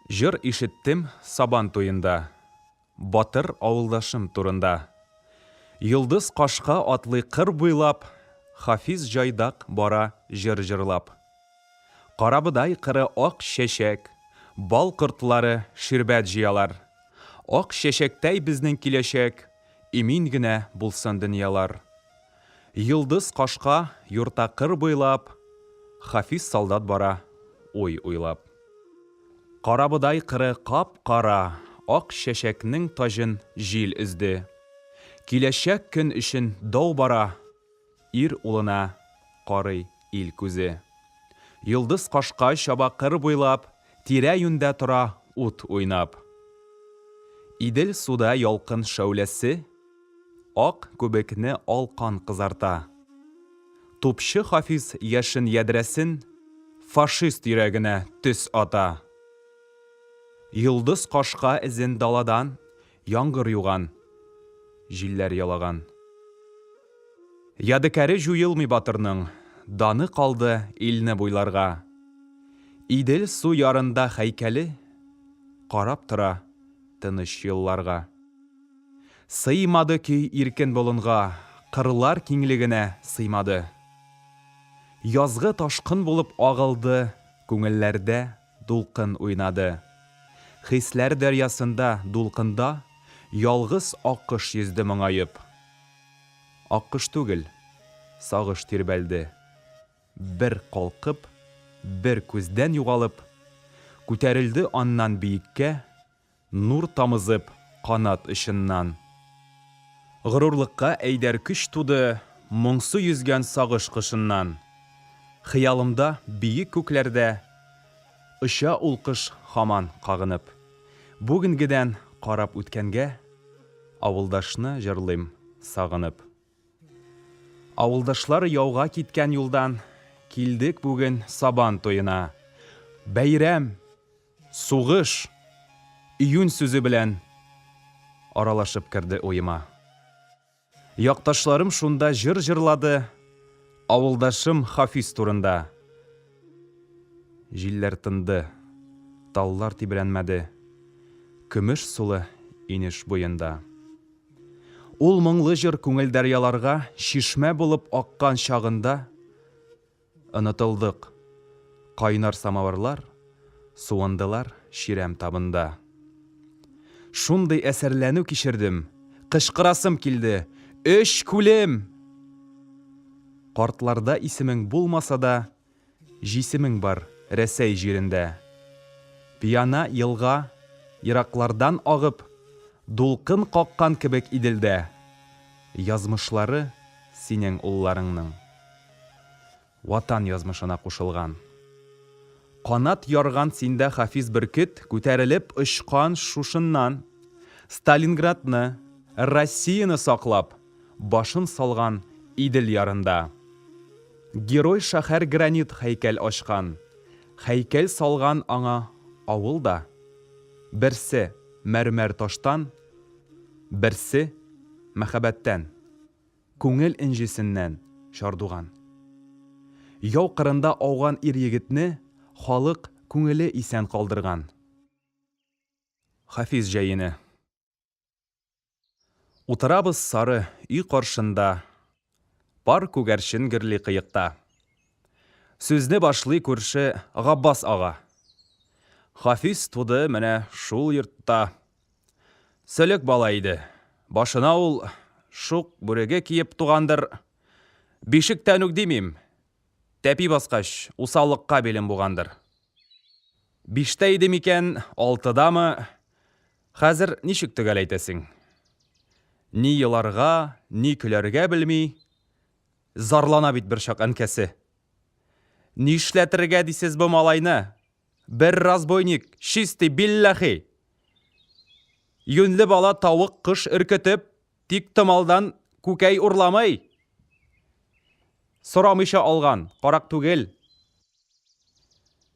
Җыр ишеттем Сабан туенда, Батыр авылдашым турында. Йолдыз кашка атлый кыр буйлап, Хафиз җайдак бара җыр җырлап. Карабодай кыры ак чәчәк, Бал кортлары ширбәт җыялар. Ак чәчәктәй безнең киләчәк, Имин генә булсын дөньялар. Йолдыз кашка юрта кыр буйлап, Хафиз солдат бара уй уйлап. Карабодай кыры кап-кара, Ак чәчәкнең таҗын җил өзде. Киләчәк көн өчен дау бара, Ир улына карый ил күзе. Йолдыз кашка чаба кыр буйлап, Тирә-юньдә тора ут уйнап. Идел суда ялкын шәүләсе, Ак күбекне ал кан кызарта. Тупчы Хафиз яшен ядрәсен Фашист йөрәгенә төз ата. Йолдыз кашка эзен даладан Яңгыр юган, җилләр ялаган. Ядекәре җуелмый батырның, Даны калды илне буйларга. Идел су ярында һәйкәле Карап тора тыныч елларга. Сыймады көй иркен болынга, Кырлар киңлегенә сыймады. Язгы ташкын булып агылды, Күңелләрдә дулкын уйнады. Хисләр дәрьясында, дулкында Ялгыз аккош йөзде моңаеп. Аккош түгел, сагыш тирбәлде. Бер калкып, бер күздән югалып, Күтәрелде аннан биеккә Нур тамызып канат очыннан. Горурлыкка әйдәр көч туды Моңсу йөзгән сагыш кошыннан. Хыялымда биек күкләрдә Оча ул кош һаман кагынып. Бүгенгедән карап үткәнгә Авылдашны җырлыйм сагынып. Авылдашлар яуга киткән юлдан Килдек бүген Сабан туена. Бәйрәм! Сугыш! Июнь сүзе белән аралашып керде уема. Якташларым шунда җыр җырлады, Авылдашым Хафиз турында. Җилләр тынды, таллар тибрәнмәде, Көмеш сулы инеш буенда. Ул моңлы җыр күңел дәрьяларга Чишмә булып аккан чагында, Онытылдык. Кайнар самавырлар Суындылар чирәм табында. Шундый әсәрләнү кичердем, Кычкырасым килде, Өч күлем! Картларда исемең булмаса да, Җисемең бар Рәсәй җирендә. Пьяна елга, ераклардан агып, Дулкын каккан кебек Иделдә, Язмышлары синең улларыңның. Ватан язмышына кушылган. Канат ярган синдә Хафиз бөркет Күтәрелеп очкан шушыннан. Сталинградны, Россияне саклап, Башын салган Идел ярында. Герой шәһәр гранит һәйкәл ачкан. Һәйкәл салган аңа авыл да. Берсе, мәрмәр таштан, Берсе, мәхәббәттән. Күңел энҗесеннән, чардуган. Яу кырында ауган ир-егетне халык күңеле исән калдырган. Хафиз җәене. Утырабыз сары өй каршында, Пар күгәрчен гөрли кыекта. Сүзне башлый күрше Габбас ага. Хафиз туды менә шул йортта. Сөлек бала иде. Башына ул шук бүреге киеп тугандыр. Бишектән үк димим. Тәпи баскач, усаллыкка билем бугандыр. Биштә иде микән, алтыдамы? Хәзер ничек төгәл әйтәсең? Ни еларга, ни көләргә белми, зарлана бит берчак әнкәсе. Нишләтергә дисез бу малайны? Бер разбойник, чистый, билләхи! Юньле бала тавык кош өркетеп, тик томалдан күкәй урламый! Сорамыйча алган, карак түгел.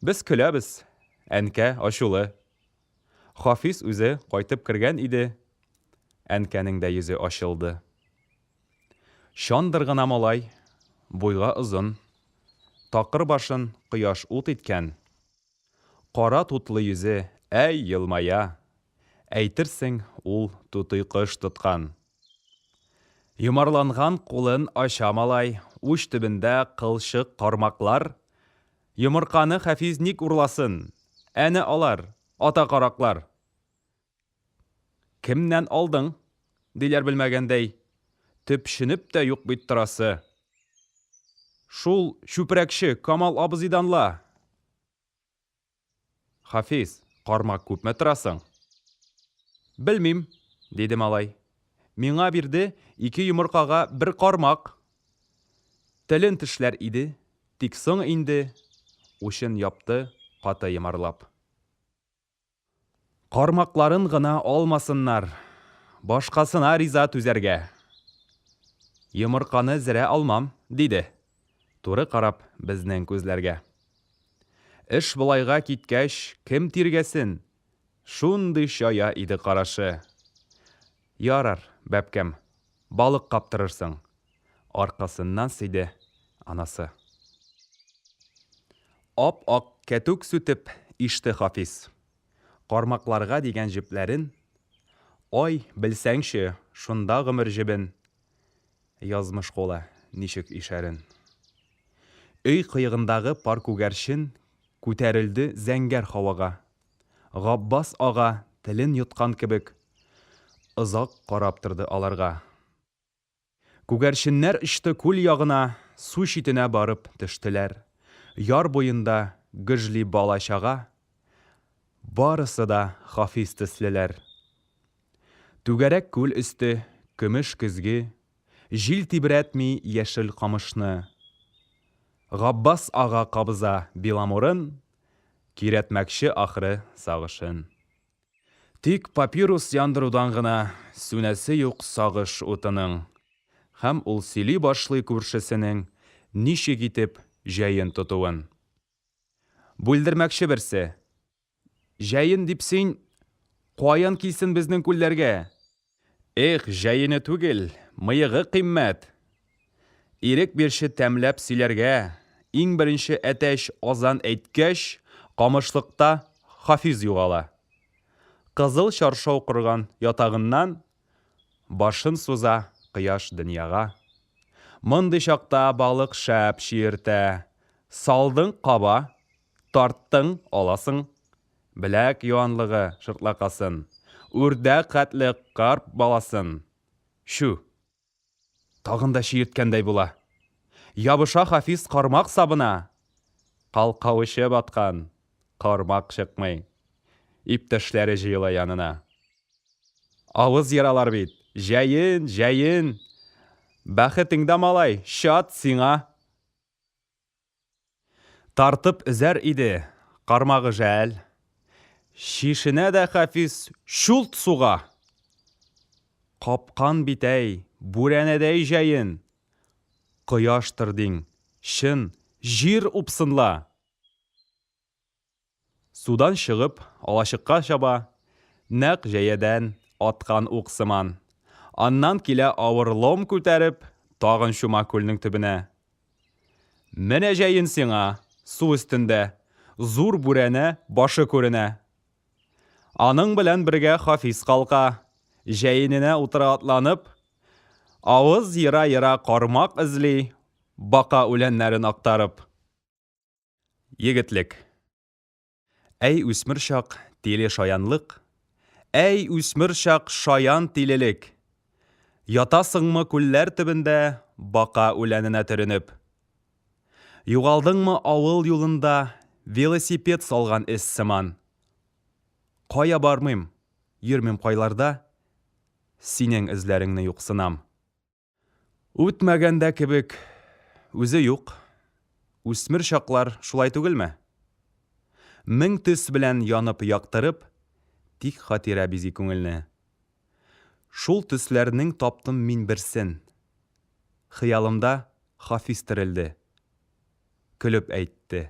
Без көләбез, әнкә ачулы. Хафиз үзе кайтып кергән иде, әнкәнең дә йөзе ачылды. Чандыр гына малай, буйга озын, такыр башын кояш ут иткән, кара тутлы йөзе Әй, елмая! Әйтерсең, ул тутый кош тоткан. Йомарланган кулын ача малай, уч төбендә кылчык кармаклар. Йомырканы Хафиз ник урласын? Әнә алар, ата караклар! Кемнән алдың? диләр белмәгәндәй. Төпченеп тә юк бит торасы. Шул чүпрәкче Камал абзыйдан ла! Хафиз, кармак күпме торасың? Белмим, диде малай. Миңа бирде ике йомыркага бер кармак. Телен тешләр иде, тик соң инде, учын япты каты йомарлап. Кармакларын гына алмасыннар, башкасына риза түзәргә. Йомырканы зерә алмам, диде, туры карап безнең күзләргә. Эш болайга киткәч, кем тиргәсен? Шундый чая иде карашы. Ярар, бәбкәм, балык каптырырсың. Аркасыннан сөйде анасы. Ап-ак кәтүк сүтеп иште Хафиз. Кармакларга дигән җепләрен. Ай, белсәңче, шунда гомер җебен Язмыш кулы ничек ишәрен. Өй кыегындагы пар күгәрчен Күтәрелде зәңгәр һавага. Габбас ага телен йоткан кебек Озак карап торды аларга. Күгәрченнәр очты күл ягына, Су читенә барып төштеләр. Яр буенда гөжли бала-чага, Барысы да Хафиз төслеләр. Түгәрәк күл өсте, көмеш көзге, Җил тибрәтми яшел камышны. Габбас ага кабыза Беломорын, Көйрәтмәкче ахры сагышын. Тик папирус яндырудан гына сүнәсе юк сагыш утының. Һәм ул сөйли башлый күршесенең ничек итеп җәен тотуын. Бүлдермәкче берсе. Җәен дип син, каян килсен безнең күлләргә? Эх, җәене түгел, мыегы кыйммәт! Ирек бирче тәмләп сөйләргә, иң беренче әтәч азан әйткәч, камышлыкта Хафиз югала. Кызыл чаршау корган ятагыннан башын суза кояш дөньяга. Мондый чакта балык шәп чиертә, салдың каба, тарттың, аласың. Беләк юанлыгы шыртлакасын, Үрдәк хәтле карп баласын. Чү! Тагын да чиерткәндәй була. Ябыша Хафиз кармак сабына. Калкавычы баткан, кармак чыкмый. Иптәшләре җыела янына. Авыз ералар бит, җәен, җәен! Бәхетең дә, малай, чат сиңа! Тартып өзәр иде, кармагы жәл. Чишенә дә Хафиз чулт суга. Капкан бит әй, бүрәнәдәй җәен. Кояштыр диң, чын, җир упсын ла! Судан чыгып, алачыкка чаба, нәкъ җәядән аткан ук сыман. Аннан килә авыр лом күтәреп, тагын чума күлнең төбенә. Менә җәен сиңа, су өстендә, зур бүрәнә башы күренә. Аның белән бергә Хафиз калка, җәененә утыра атланып, авыз ера-ера кармак эзли, бака үләннәрен актарып. Егетлек. Әй үсмер чак, тиле шаянлык, Әй үсмер чак, шаян тилелек! Ятасыңмы күлләр төбендә Бака үләненә төренеп? Югалдыңмы авыл юлында Велосипед салган эз сыман? Кая бармыйм, йөрмим кайларда, Синең эзләреңне юксынам. Үтмәгән дә кебек, үзе юк. Үсмер чаклар шулай түгелме? Мең төс белән янып яктырып, тик хатирә бизи күңелне. Шул төсләрнең таптым мин берсен. Хыялымда Хафиз терелде. Көлеп әйтте.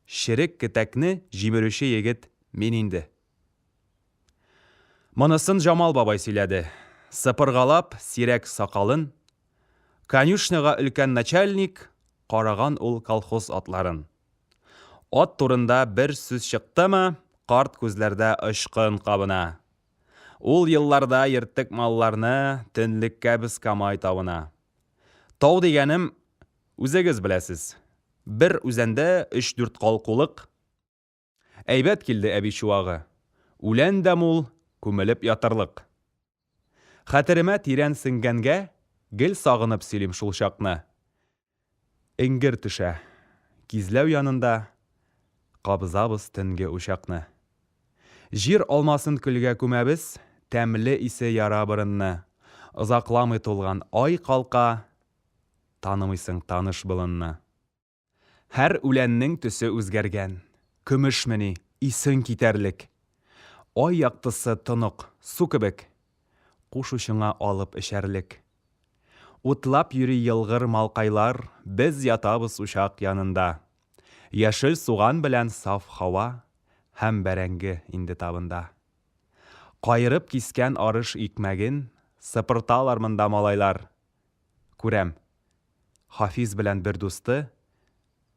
Черек кетәкне җимерүче егет мин инде. Монысын Җамал бабай сөйләде. Сыпыргалап сирәк сакалын, конюшняга өлкән начальник караган ул колхоз атларын. Ат турында бер сүз чыктымы, Карт күзләрдә очкын кабына. Ул елларда йөрттек малларны Төнлеккә без Камай тавына. Тау дигәнем, үзегез беләсез. Бер үзәндә өч-дүрт калкулык. Әйбәт килде әби чуагы. Үлән дә мул, күмелеп ятырлык. Хәтеремә тирән сеңгәнгә, гел сагынып сөйлим шул чакны. Эңгер төшә. Кизләү янында кабызабыз төнге учакны. Җир алмасын көлгә күмәбез, тәмле исе яра борынны. Озакламый тулган ай калка, танымыйсың таныш болынны. Һәр үләннең төсе үзгәргән, көмешмени, исең китәрлек. Ай яктысы тонык, су кебек, куш учыңа алып эчәрлек. Утлап йөри елгыр малкайлар, без ятабыз учак янында. Яшел суган белән саф һава һәм бәрәңге инде табында. Каерып кискән арыш икмәген сыпырталар монда малайлар. Күрәм, Хафиз белән бер дусты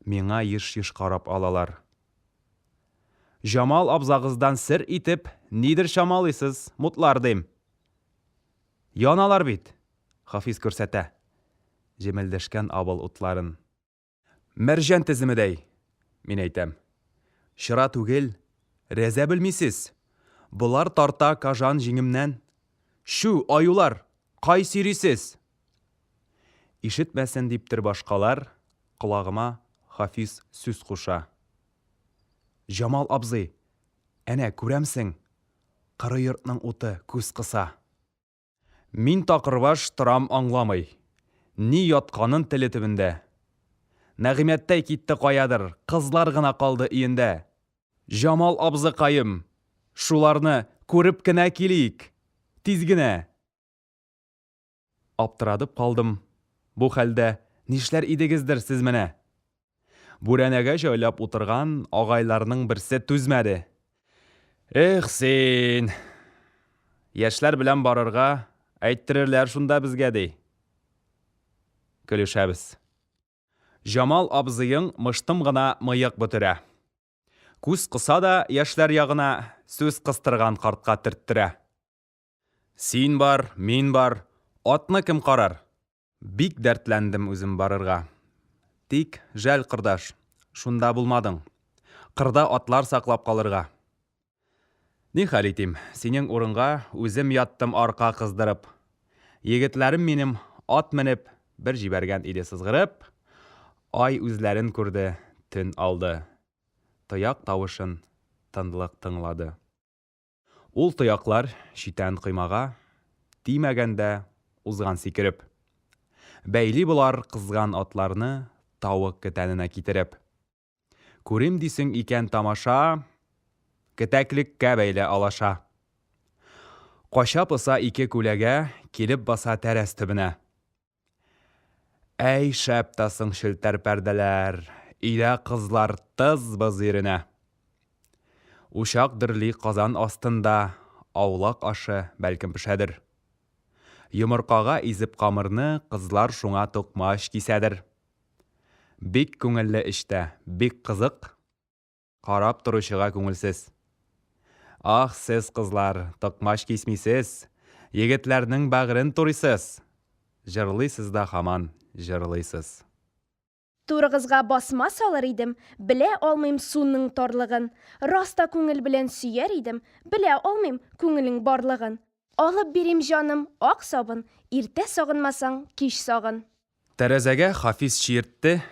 миңа еш-еш карап алалар. Җамал абзагыздан сер итеп нидер чамалыйсыз, мутлар, дим. Яналар бит! Хафиз күрсәтә. Җемелдәшкән авыл утларын. Мәрҗән теземедәй, мин әйтәм. Чыра түгел, рәзә белмисез. Болар тарта кожан җиңемнән. Чү, аюлар, кай сөйрисез? Ишетмәсен диптер башкалар, колагыма Хафиз сүз куша. Җамал абзый, әнә, күрәмсең, коры йортның уты күз кыса. Мин такырбаш торам аңламый, ни ятканын теле төбендә. Нәгыймәттәй китте каядыр, кызлар гына калды өендә. Җамал абзыкаем, шуларны күреп кенә килик, тиз генә! Аптырадып калдым. Бу хәлдә нишләр идегездер сез менә? Бүрәнәгә җайлап утырган агайларның берсе түзмәде. Эх син! Яшьләр белән барырга әйттерерләр шунда безгә, ди. Көлешәбез. Җамал абзыең мыштым гына мыек бөтерә. Күз кыса да яшьләр ягына, сүз кыстырган картка төрттерә. Син бар, мин бар, атны кем карар? Бик дәртләндем үзем барырга. Тик, жәл, кордаш, шунда булмадың. Кырда атлар саклап калырга. Ни хәл итим, синең урынга үзем яттым арка кыздырып. Егетләрем минем ат менеп, бер җибәргән иде сызгырып. Ай үзләрен күрде, төн алды. Тояк тавышын тынлык тыңлады. Ул тояклар читән коймага Тимәгән дә, узган сикереп. Бәйли болар кызган атларны Тавык кетәненә китереп. Күрим дисең икән тамаша, Кетәклеккә бәйлә алаша. Кача-поса ике күләгә Килеп баса тәрәз төбенә. Әй, шәп тә соң челтәр пәрдәләр, өйдә кызлар тыз-быз йөренә. Учак дөрли казан астында, аулак ашы, бәлкем, пешәдер. Йомыркага изеп камырны, кызлар шуңа токмач кисәдер. Бик күңелле эчтә, бик кызык. Карап торучыга күңелсез. Ах, сез, кызлар, токмач кисмисез, егетләрнең бәгырен турыйсыз! Җырлыйсыз да һаман җырлыйсыз. Турыгызга басма салыр идем, Белә алмыйм суның тарлыгын. Рас та күңел белән сөяр идем, Белә алмыйм күңелең барлыгын. Алып бирим, җаным, ак сабын, Иртә сагынмасаң, кич сагын. Тәрәзәгә Хафиз чиертте,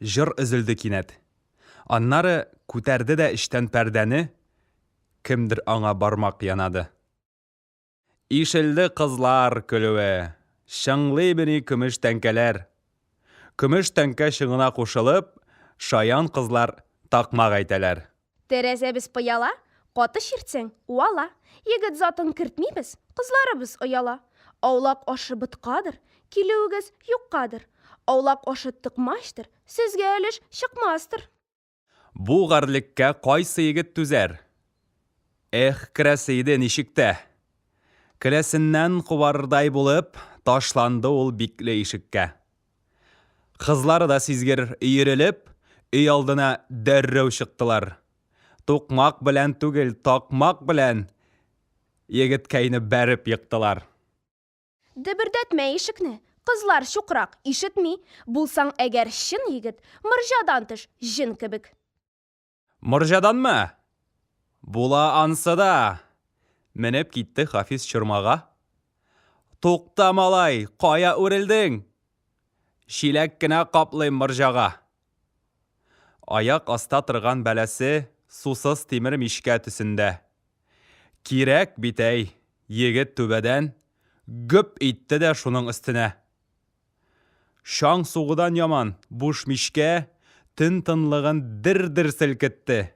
җыр өзелде кинәт. Аннары күтәрде дә эчтән пәрдәне, кемдер аңа бармак янады. Ишелде кызлар көлүе, чыңлый бени көмеш тәңкәләр. Көмеш тәңкә чыңына кушылып, шаян кызлар такмак әйтәләр. Тәрәзәбез пыяла, каты чиртсәң, уала. Егет затын кертмибез, кызларыбыз ояла. Аулак ашы боткадыр, килүегез юккадыр. Аулак ашы токмачтыр, сезгә өлеш чыкмастыр. Бу гарьлеккә кайсы егет түзәр? Эх, керәсе иде ничек тә! Келәсеннән кубарырдай булып, ташланды ул бикле ишеккә. Кызлары да сизгер, өерелеп, өйалдына дәррәү чыктылар. Тукмак белән түгел, такмак белән егеткәйне бәреп ектылар. Дөбердәтмә ишекне, кызлар чукрак, ишетми. Булсаң әгәр чын егет, морҗадан төш, җен кебек. Морҗаданмы? Була ансы да! Менеп китте Хафиз чормага. Тукта, малай, кая үрелдең? Чиләк кенә каплыйм морҗага. Аяк аста торган бәласе сусыз тимер мичкә төсендә. Кирәк бит әй, егет түбәдән гөп итте дә шуның өстенә. Чаң сугудан яман буш мичкә төн тынлыгын дер-дер селкетте.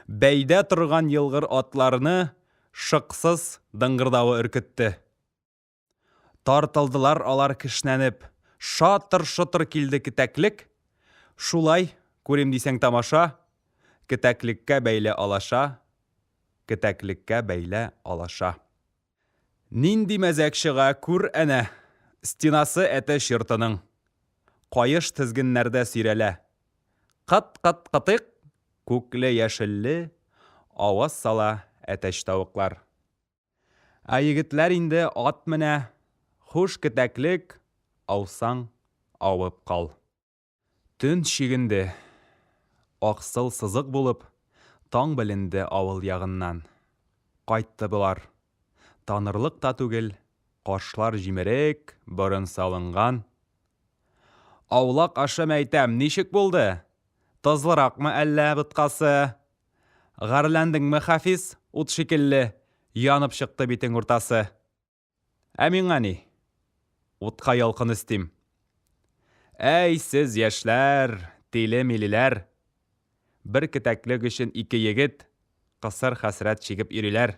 Бәйдә торган елгыр атларны шыксыз дыңгырдавы өркетте. Тартылдылар алар кешнәнеп, шатыр-шотыр килде кетәклек. Шулай, күрим дисәң тамаша, кетәклеккә бәйле алаша, кетәклеккә бәйле алаша. Нинди мәзәк чыга, күр әнә, стенасы әтәч йортының. Каеш тезгеннәрдә сөйрәлә. Кыт-кыт-кытыйк, күкле-яшелле аваз сала әтәч тавыклар. Ә егетләр инде ат менә, хуш кетәклек, аусаң, авып кал. Төн чигенде. Аксыл сызык булып, таң беленде авыл ягыннан. Кайтты болар. Танырлык та түгел, кашлар җимерек, борын салынган. Аулак ашы мәйтәм, ничек булды? Тозлыракмы әллә боткасы? Гарьләндеңме, Хафиз, ут шикелле, янып чыкты битең уртасы. Ә миңа ни? Утка ялкын өстим. Әй, сез, яшьләр, тиле-милеләр! Бер кетәклек өчен ике егет кысыр хәсрәт чигеп йөриләр.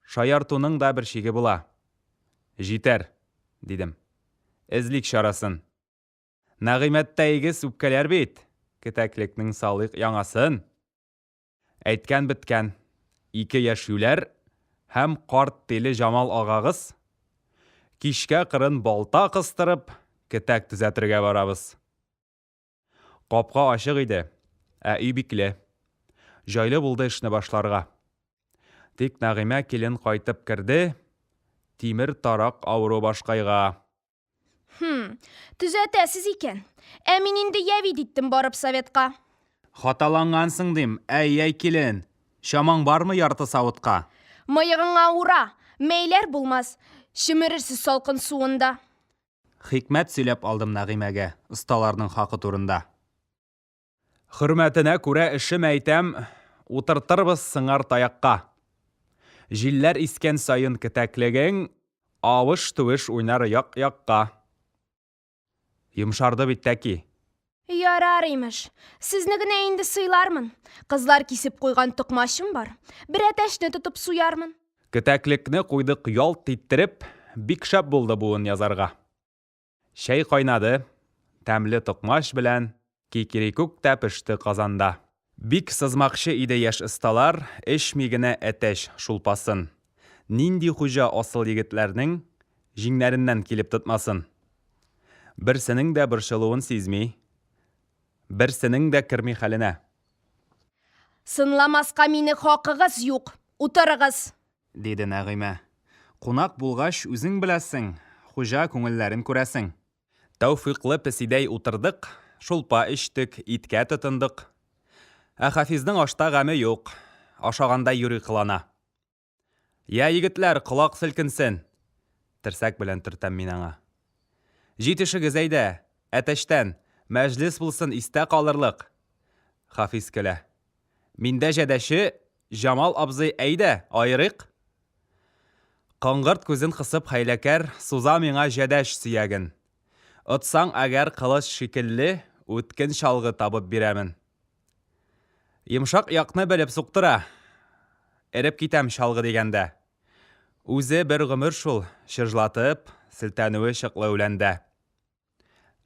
Шаяртуның да бер чиге була. Җитәр, дидем. Эзлик чарасын. Нәгыймәттәегез үпкәләр бит, кетәклекнең салыйк яңасын. Әйткән беткән. Ике яшь юләр һәм карт тиле Җамал агагыз кичкә кырын балта кыстырып, кетәк төзәтергә барабыз. Капка ачык иде, ә өй бикле. Җайлы булды эшне башларга. Тик Нәгыймә килен кайтып керде, тимер тарак авыру башкайга. Хм, төзәтәсез икән. Ә мин инде явить иттем барып советка. Хаталангансың дим, әй-әй килен. Чамаң бармы ярты савытка? Мыегыңа ура, мәйләр булмас, чөмерерсез салкын суында. Хикмәт сөйләп алдым Нәгыймәгә осталарның хакы турында. Хөрмәтенә күрә эшем әйтәм, утыртырбыз сыңар таякка. Җилләр искән саен кетәклегең авыш-түеш уйнар як-якка. Йомшарды бит тәки. Ярар, имеш. Сезне генә инде сыйлармын. Кызлар кисеп куйган токмачым бар. Бер әтәчне тотып суярмын. Кетәклекне куйдык ялт иттереп, бик шәп булды буын язарга. Чәй кайнады, тәмле токмач белән кикрикүк тә пеште казанда. Бик сызмакчы иде яшь осталар, эчми генә әтәч шулпасын. Нинди хуҗа асыл егетләрнең җиңнәреннән килеп тотмасын? Берсенең дә борчылуын сизми, берсенең дә керми хәленә. Сынламаска мине хакыгыз юк, утырыгыз! Диде Нәгыймә. Кунак булгач, үзең беләсең, хуҗа күңелләрен күрәсең. Тәүфыйклы песидәй утырдык, шулпа эчтек, иткә тотындык. Ә Хафизның ашта гаме юк, ашагандай юри кылана. Я, егетләр, колак селкенсен! Терсәк белән төртәм мин аңа. Җитешегез әйдә, әтәчтән, мәҗлес булсын истә калырлык! Хафиз көлә. Миндә җәдәче Җамал абзый, әйдә, аерыйк! Коңгырт күзен кысып хәйләкәр суза миңа җәдәч сөяген. Отсаң әгәр кылыч шикелле үткен чалгы табып бирәмен. Йомшак якны белеп суктыра. Эреп китәм чалгы дигәндә. Үзе бер гомер шул чыжлатып селтәнүе чыклы үләндә.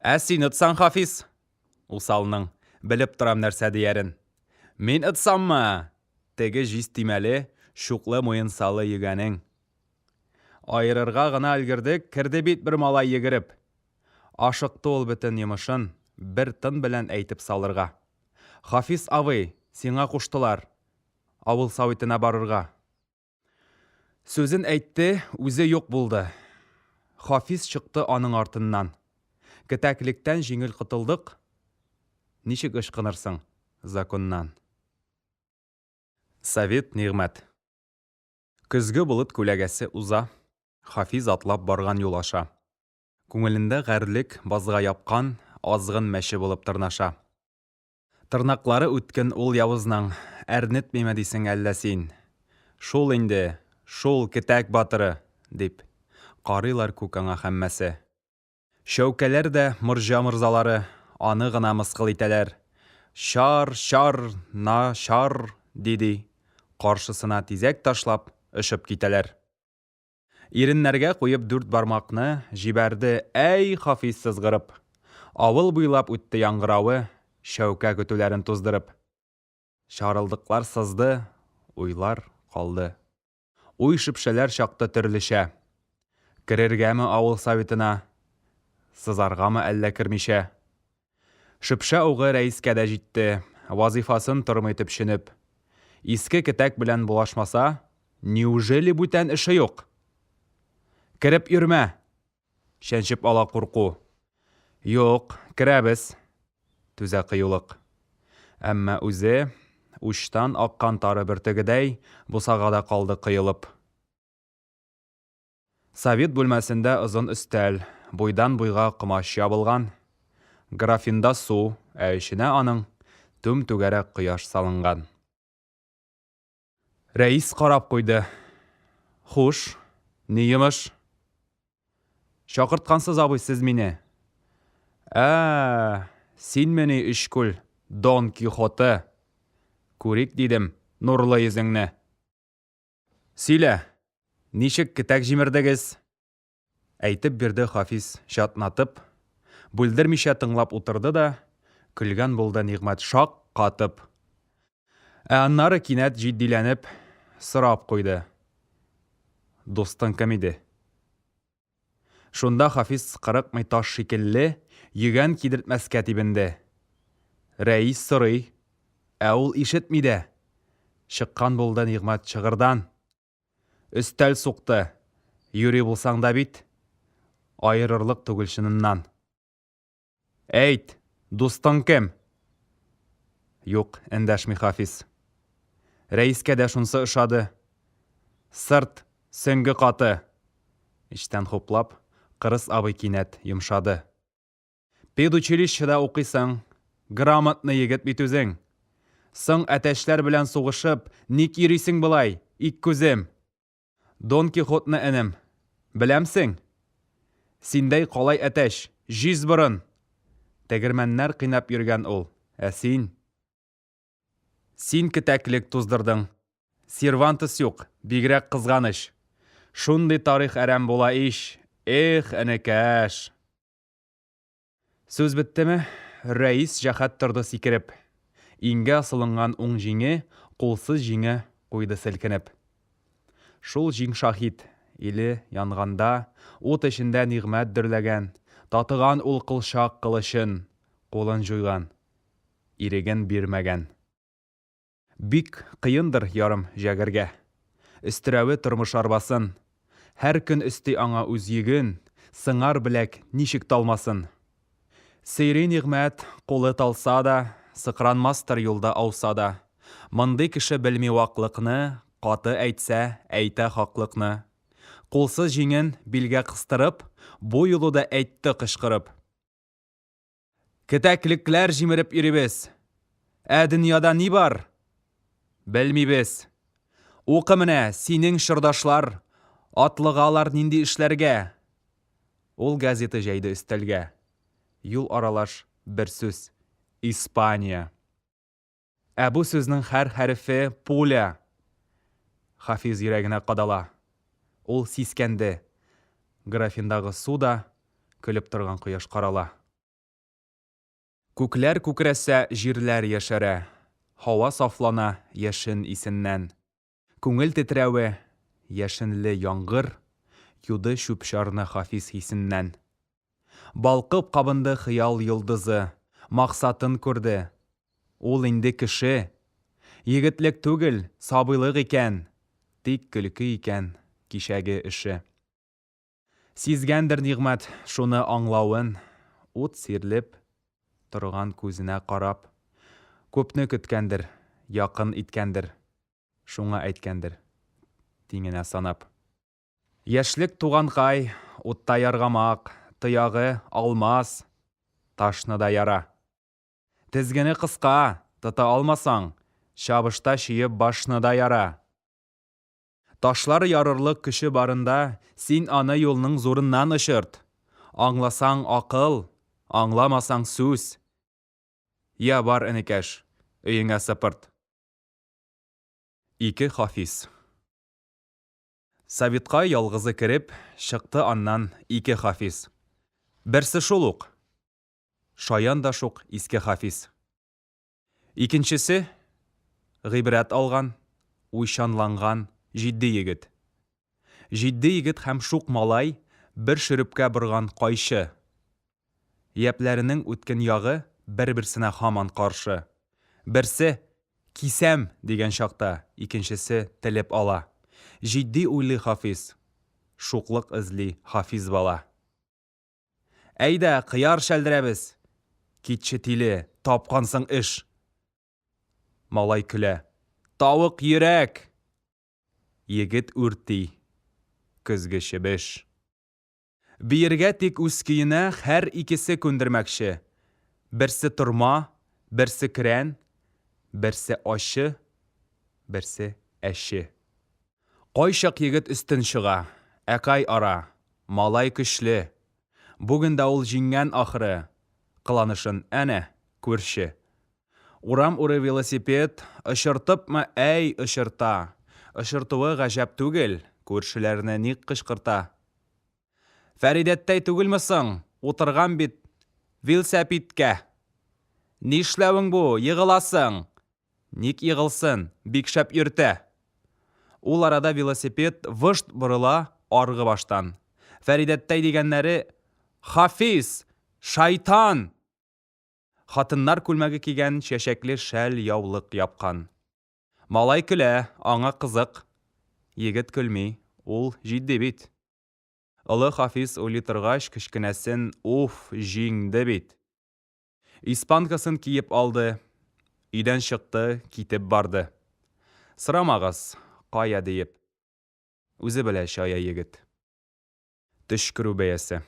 Ә син отсаң, Хафиз? Усалның, белеп торам нәрсә диярен. Мин отсаммы? Теге җиз төймәле, чуклы муенсалы йөгәнең. Аерырга гына өлгердек, керде бит бер малай йөгереп. Ашыкты ул бөтен йомышын бер тын белән әйтеп салырга. Хафиз абый, Сиңа куштылар авыл советына барырга. Сүзен әйтте, үзе юк булды. Хафиз чыкты аның артыннан. Кетәклектән җиңел котылдык, ничек ычкынырсың законнан? Совет Нигъмәт. Көзге болыт күләгәсе уза, Хафиз атлап барган юл аша. Күңелендә гарьлек базга япкан азгын мәче булып тырнаша. Тырнаклары үткен ул явызның, Әрнетмиме дисең әллә син? Шул инде, шул кетәк батыры! дип, Карыйлар күк аңа һәммәсе. Чәүкәләр дә, морҗа морзалары, Аны гына мыскыл итәләр. Чар, чар, на чар, ди-ди, Каршысына тизәк ташлап, очып китәләр. Иреннәргә куеп дүрт бармакны, Җибәрде, әй, Хафиз сызгырып. Авыл буйлап үтте яңгыравы, Чәүкә көтүләрен туздырып. Чарылдыклар сызды, уйлар калды. Уй-шөпшәләр чакты төрлечә. Керергәме авыл советына, Сызаргамы әллә кермичә? Шөпшә угы рәискә дә җитте, вазыйфасын тормый төпченеп. Иске кетәк белән булашмаса, неужели бүтән эше юк? Кереп йөрмә! Чәнчеп ала курку. Юк, керәбез! Түзә кыюлык. Әмма үзе, учтан аккан тары бөртегедәй, бусагада калды коелып. Совет бүлмәсендә озын өстәл, буйдан-буйга комач ябылган. Графинда су, ә эченә аның түм-түгәрәк кояш салынган. Рәис карап куйды. Хуш, ни йомыш? Чакырткансыз, абый, сез мине. Ә, синмени Өчкүл Дон Кихоты? Күрик, дидем, нурлы йөзеңне. Сөйлә, ничек кетәк җимердегез? Әйтеп бирде Хафиз чатнатып. Бүлдермичә тыңлап утырды да, көлгән булды Нигъмәт шак катып. Ә аннары кинәт җитдиләнеп сорап куйды. Дустың кем иде? Шунда Хафиз кырыкмый таш шикелле йөгән кидертмәскә тибенде. Рәис сорый, ә ул ишетми дә. Чыккан булды Нигъмәт чыгырдан. Өстәл сукты, юри булсаң да бит, аерырлык түгел чыныннан. Әйт, дустың кем? Юк, эндәшми Хафиз. Рәискә дә шунсы ошады. Сырт, сөңге каты. Эчтән хуплап, кырыс абый кинәт йомшады. Педучилищеда укыйсың, грамотный егет бит үзең. Соң әтәчләр белән сугышып, ник йөрисең болай, ик күзем? Дон Кихотны, энем, беләмсең? Синдәй калай әтәч, җиз борын! Тегермәннәр кыйнап йөргән ул, ә син? Син кетәклек туздырдың. Сервантес юк, бигрәк кызганыч. Шундый тарих әрәм була ич, эх, энекәш! Сүз беттеме, рәис җәһәт торды сикереп. Иңгә асылынган уң җиңе, кулсыз җиңе куйды селкенеп. Шул җиң шаһит, иле янганда, ут эчендә нигъмәт дөрләгән, татыган ул кылчак кылычын, кулын җуйган, иреген бирмәгән. Бик кыендыр ярым җәгәргә. Өстерәве тормыш арбасын. Һәр көн өсти аңа үз йөген, Сыңар беләк ничек талмасын. Сөйри Нигъмәт, кулы талса да, Сыкранмастыр юлда ауса да. Мондый кеше белми ваклыкны, Каты әйтсә, әйтә хаклыкны. Кулсыз җиңен билгә кыстырып, Бу юлы да әйтте кычкырып. Кетәклекләр җимереп йөрибез. Ә дөньяда ни бар? Белмибез. Укы менә, синең чордашлар атлыгалар нинди эшләргә. Ул газета җәйде өстәлгә. Юл аралаш бер сүз, Испания. Ә бу сүзнең һәр хәрефе пуля! Хафиз йөрәгенә кадала. Ул сискәнде. Графиндагы су да, көлеп торган кояш карала. Күкләр күкрәсә, җирләр яшәрә. Һава сафлана яшен исеннән. Күңел тетрәве, яшенле яңгыр Юды чүп-чарны Хафиз хисеннән. Балкып кабынды хыял йолдызы, Максатын күрде. Ул инде кеше! Егетлек түгел, сабыйлык икән, тик көлке икән кичәге эше. Сизгәндер Нигъмәт шуны аңлавын, ут сирлеп торган күзенә карап, күпне көткәндер, якын иткәндер, шуңа әйткәндер, тиңенә санап. Яшьлек туганкай, утта яргамак, тоягы, алмаз, ташны да яра. Тезгене кыска, тота алмасаң, чабышта чөеп башны да яра. Ташлар ярырлык көче барында син аны юлның зурыннан очырт. Аңласаң, акыл, аңламасаң, сүз. Я, бар, энекәш, өеңә сыпырт. Ике Хафиз. Советка ялгызы кереп, чыкты аннан ике Хафиз. Берсе шул ук. Шаян да шук иске Хафиз. Икенчесе, гыйбрәт алган, уйчанланган җитди егет. Җитди егет һәм шук малай бер шөрепкә борган кайчы. Япьләренең үткен ягы бер-берсенә һаман каршы. Берсе, Кисәм! дигән чакта, икенчесе телеп ала. Җитди уйлый Хафиз. Шуклык эзли Хафиз бала. Әйдә, кыяр чәлдерәбез! Китче, тиле, тапкансың эш! Малай көлә. Тавык йөрәк! Егет үрти. Көзге чебеш. Биергә тик үз көенә һәр икесе күндермәкче. Берсе торма, берсе керән, берсе ачы, берсе әче. Кайчак егет өстен чыга, ә кай ара, малай көчле. Бүген дә ул җиңгән ахры, кыланышын, әнә, күрче. Урам урый велосипед, очыртыпмы, әй, очырта. Очыртуы гаҗәп түгел, күршеләрне ник кычкырта? Фәридәттәй түгелме соң, утырган бит вилсәпиткә. Нишләвең бу, егыласың! Ник егылсын, бик шәп йөртә. Ул арада велосипед выжт борыла аргы баштан. Фәридәттәй дигәннәре, Хафиз! Шайтан! Хатыннар күлмәге кигән, чәчәкле шәл яулык япкан. Малай көлә, аңа кызык. Егет көлми, ул җитди бит. Олы Хафиз уйлый торгач, кечкенәсен, уф, җиңде бит. Испанкасын киеп алды, өйдән чыкты, китеп барды. Сорамагыз, кая диеп. Үзе белә чая егет. Төчкерү бәясе.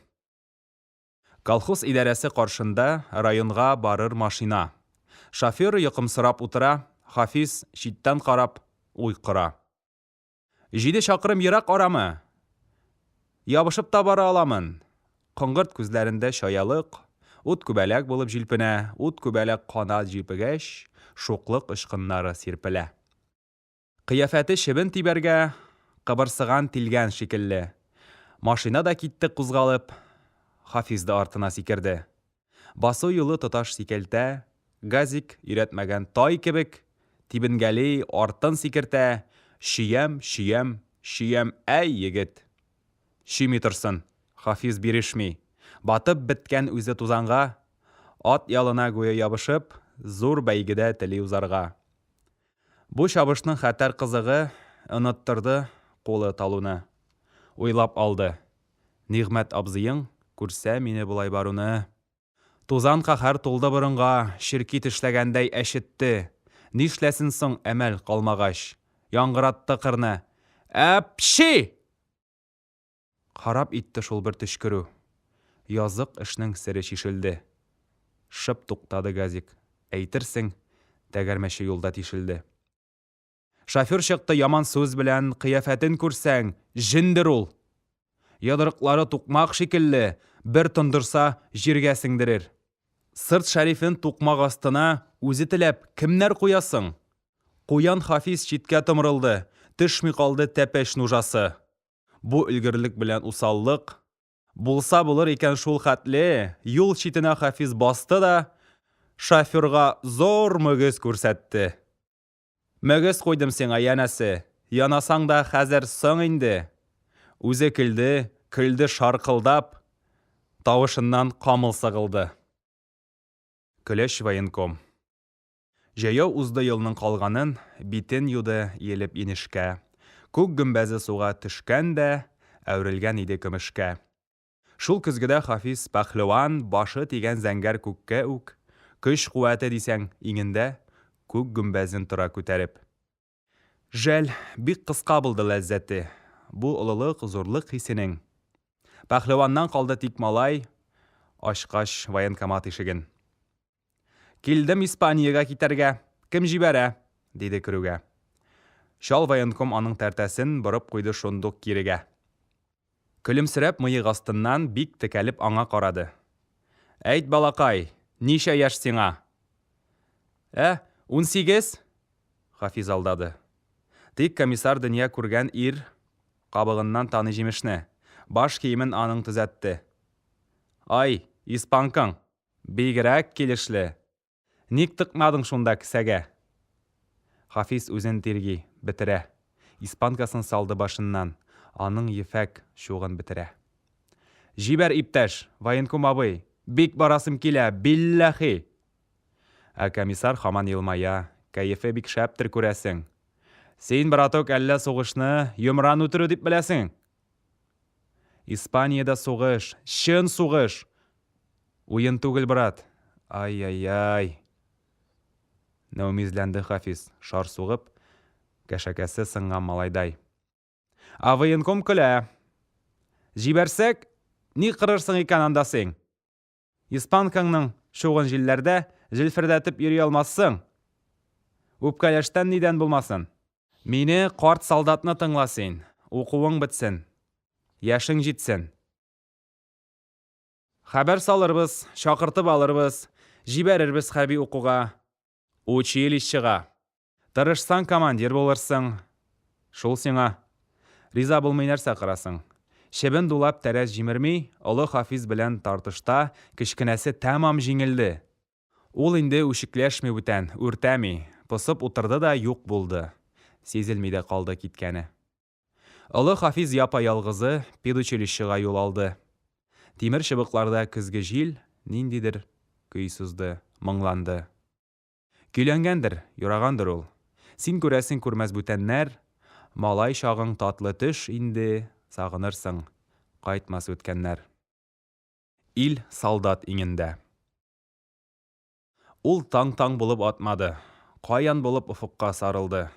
Колхоз идарәсе каршында районга барыр машина. Шофер йокымсырап утыра, Хафиз, читтән карап, уй кора. Җиде чакрым ерак арамы? Ябышып та бара аламын. Коңгырт күзләрендә чаялык, ут күбәләк булып җилпенә, ут күбәләк канат җилпегәч, шуклык очкыннары сирпелә. Кыяфәте чебен тибәргә кыбырсыган тилгән шикелле. Машина да китте кузгалып, Хафиз да артына сикерде. Басу юлы тоташ сикәлтә, газик өйрәтмәгән тай кебек, тибенгәли, артын сикертә, чөям, чөям, чөям, әй, егет! Чөйми торсын, Хафиз бирешми. Батып беткән үзе тузанга, ат ялына гүя ябышып, зур бәйгедә тели узарга. Бу чабышның хәтәр кызыгы оныттырды кулы талуны. Уйлап алды. Нигъмәт абзыең күрсә мине болай баруны. Тузан каһәр тулды борынга, черки тешләгәндәй әчетте. Нишләсен соң әмәл калмагач. Яңгыратты кырны. Әпчи! Харап итте шул бер төчкерү. Язык эшнең сере чишелде. Шып туктады газик. Әйтерсең, тәгәрмәче юлда тишелде. Шофер чыкты яман сүз белән, кыяфәтен күрсәң, җендер ул! Йодрыклары тукмак шикелле, бер тондырса, җиргә сеңдерер. Сырт шәрифен тукмак астына үзе теләп кемнәр куя соң? Куян Хафиз читкә томырылды, төшми калды тәпәч нужасы. Бу өлгерлек белән усаллык, булса булыр икән шул хәтле, юл читенә Хафиз басты да, шоферга зур мөгез күрсәтте. Мөгез куйдым сиңа, янәсе, янасаң да хәзер соң инде. Үзе көлде, көлде шаркылдап, тавышыннан камыл сыгылды. Көләч военком. Җәяү узды юлның калганын, Битен юды, иелеп инешкә. Күк гөмбәзе суга төшкән дә, Әверелгән иде көмешкә. Шул көзгедә Хафиз пәһлеван Башы тигән зәңгәр күккә үк, Көч-куәте дисәң, иңендә, Күк гөмбәзен тора күтәреп. Жәл, бик кыска булды ләззәте Бу олылык, зурлык хисенең. Пәһлеваннан калды тик малай, Ачкач военкомат ишеген. Килдем Испаниягә китәргә, кем җибәрә? диде керүгә. Чал военком аның тәртәсен борып куйды шундук кирегә. Көлемсерәп мыек астыннан бик текәлеп аңа карады. Әйт, балакай, ничә яшь сиңа? Ә, 18! Хафиз алдады. Тик комиссар дөнья күргән ир кабыгыннан таный җимешне. Баш киемен аның төзәтте. Ай, испанкаң! Бигрәк килешле! Ник тыкмадың шунда кесәгә? Хафиз үзен тирги, бетерә. Испанкасын салды башыннан, аның ефәк чугын бетерә. Җибәр, иптәш, военком абый, бик барасым килә, билләхи! Ә комиссар һаман елмая, кәефе бик шәптер, күрәсең. Син, браток, әллә сугышны йомран үтерү дип беләсең? Испаниядә сугыш, чын сугыш! Уен түгел, брат. Ай-яй-яй. Нәүмизләнде Хафиз, шар сугып, кәшәкәсе сынган малайдай. Ә военком көлә. Җибәрсәк, ни кырырсың икән анда син? Испанкаңның чугын җилләрдә җилфердәтеп йөри алмассың. Үпкәләштән нидән булмасын. Мине, карт солдатны тыңла син. Укуың бетсен. Яшең җитсен. Хәбәр салырбыз, чакыртып алырбыз, җибәрербез хәрби укуга. Училищега. Тырышсаң, командир булырсың. Шул сиңа. Риза булмый нәрсә кырасың? Чебен дулап тәрәз җимерми, олы Хафиз белән тартышта кечкенәсе тәмам җиңелде. Ул инде үчекләшми бүтән, үртәми. Посып утырды да юк булды. Сизелми дә калды киткәне. Олы Хафиз япа-ялгызы педучилищега юл алды. Тимер чыбыкларда көзге җил ниндидер көй сузды, моңланды. Көйләнгәндер, юрагандыр ул. Син күрәсең күрмәс бүтәннәр, Малай чагың татлы төш инде, Сагынырсың, кайтмас үткәннәр. Ил солдат иңендә. Ул таң-таң булып атмады. Каян булып офыкка сарылды.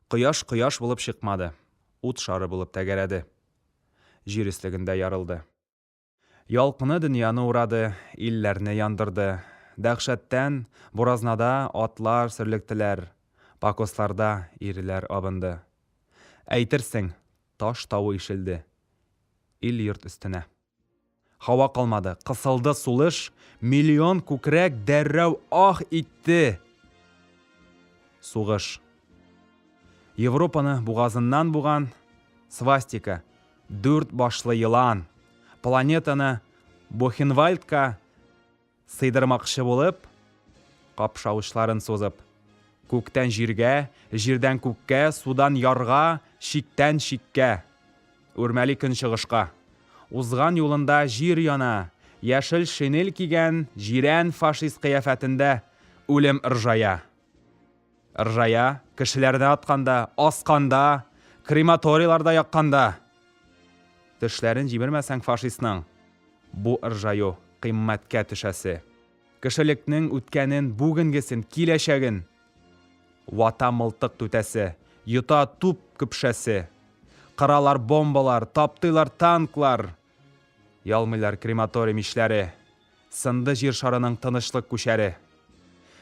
Кояш кояш булып чыкмады. Ут шары булып тәгәрәде. Җир өслегендә ярылды. Ялкыны дөньяны урады, илләрне яндырды. Дәһшәттән, буразнада атлар сөрлектеләр, покосларда ирләр абынды. Әйтерсең, таш тавы ишелде. Ил-йорт өстенә. Һава калмады, кысылды сулыш, миллион күкрәк дәррәү ах итте. Сугыш. Европаны бугазыннан буган свастика, дүрт башлы елан, планетаны Бухенвальдка Сыйдырмакчы булып, капшавычларын сузып, күктән җиргә, җирдән күккә, судан ярга, чиктән чиккә. Үрмәли көнчыгышка. Узган юлында җир яна, яшел шинель кигән җирән фашист кыяфәтендә үлем ыржая. Ыржая, кешеләрне атканда, асканда, крематорийларда якканда. Тешләрен җимермәсәң фашистның, бу ыржаю кыйммәткә төшәсе. Кешелекнең үткәнен, бүгенгесен, киләчәген вата мылтык түтәсе, йота туп көпшәсе. Кыралар бомбалар, таптыйлар танклар, ялмыйлар крематорий мичләре. Сынды Җир шарының тынычлык күчәре.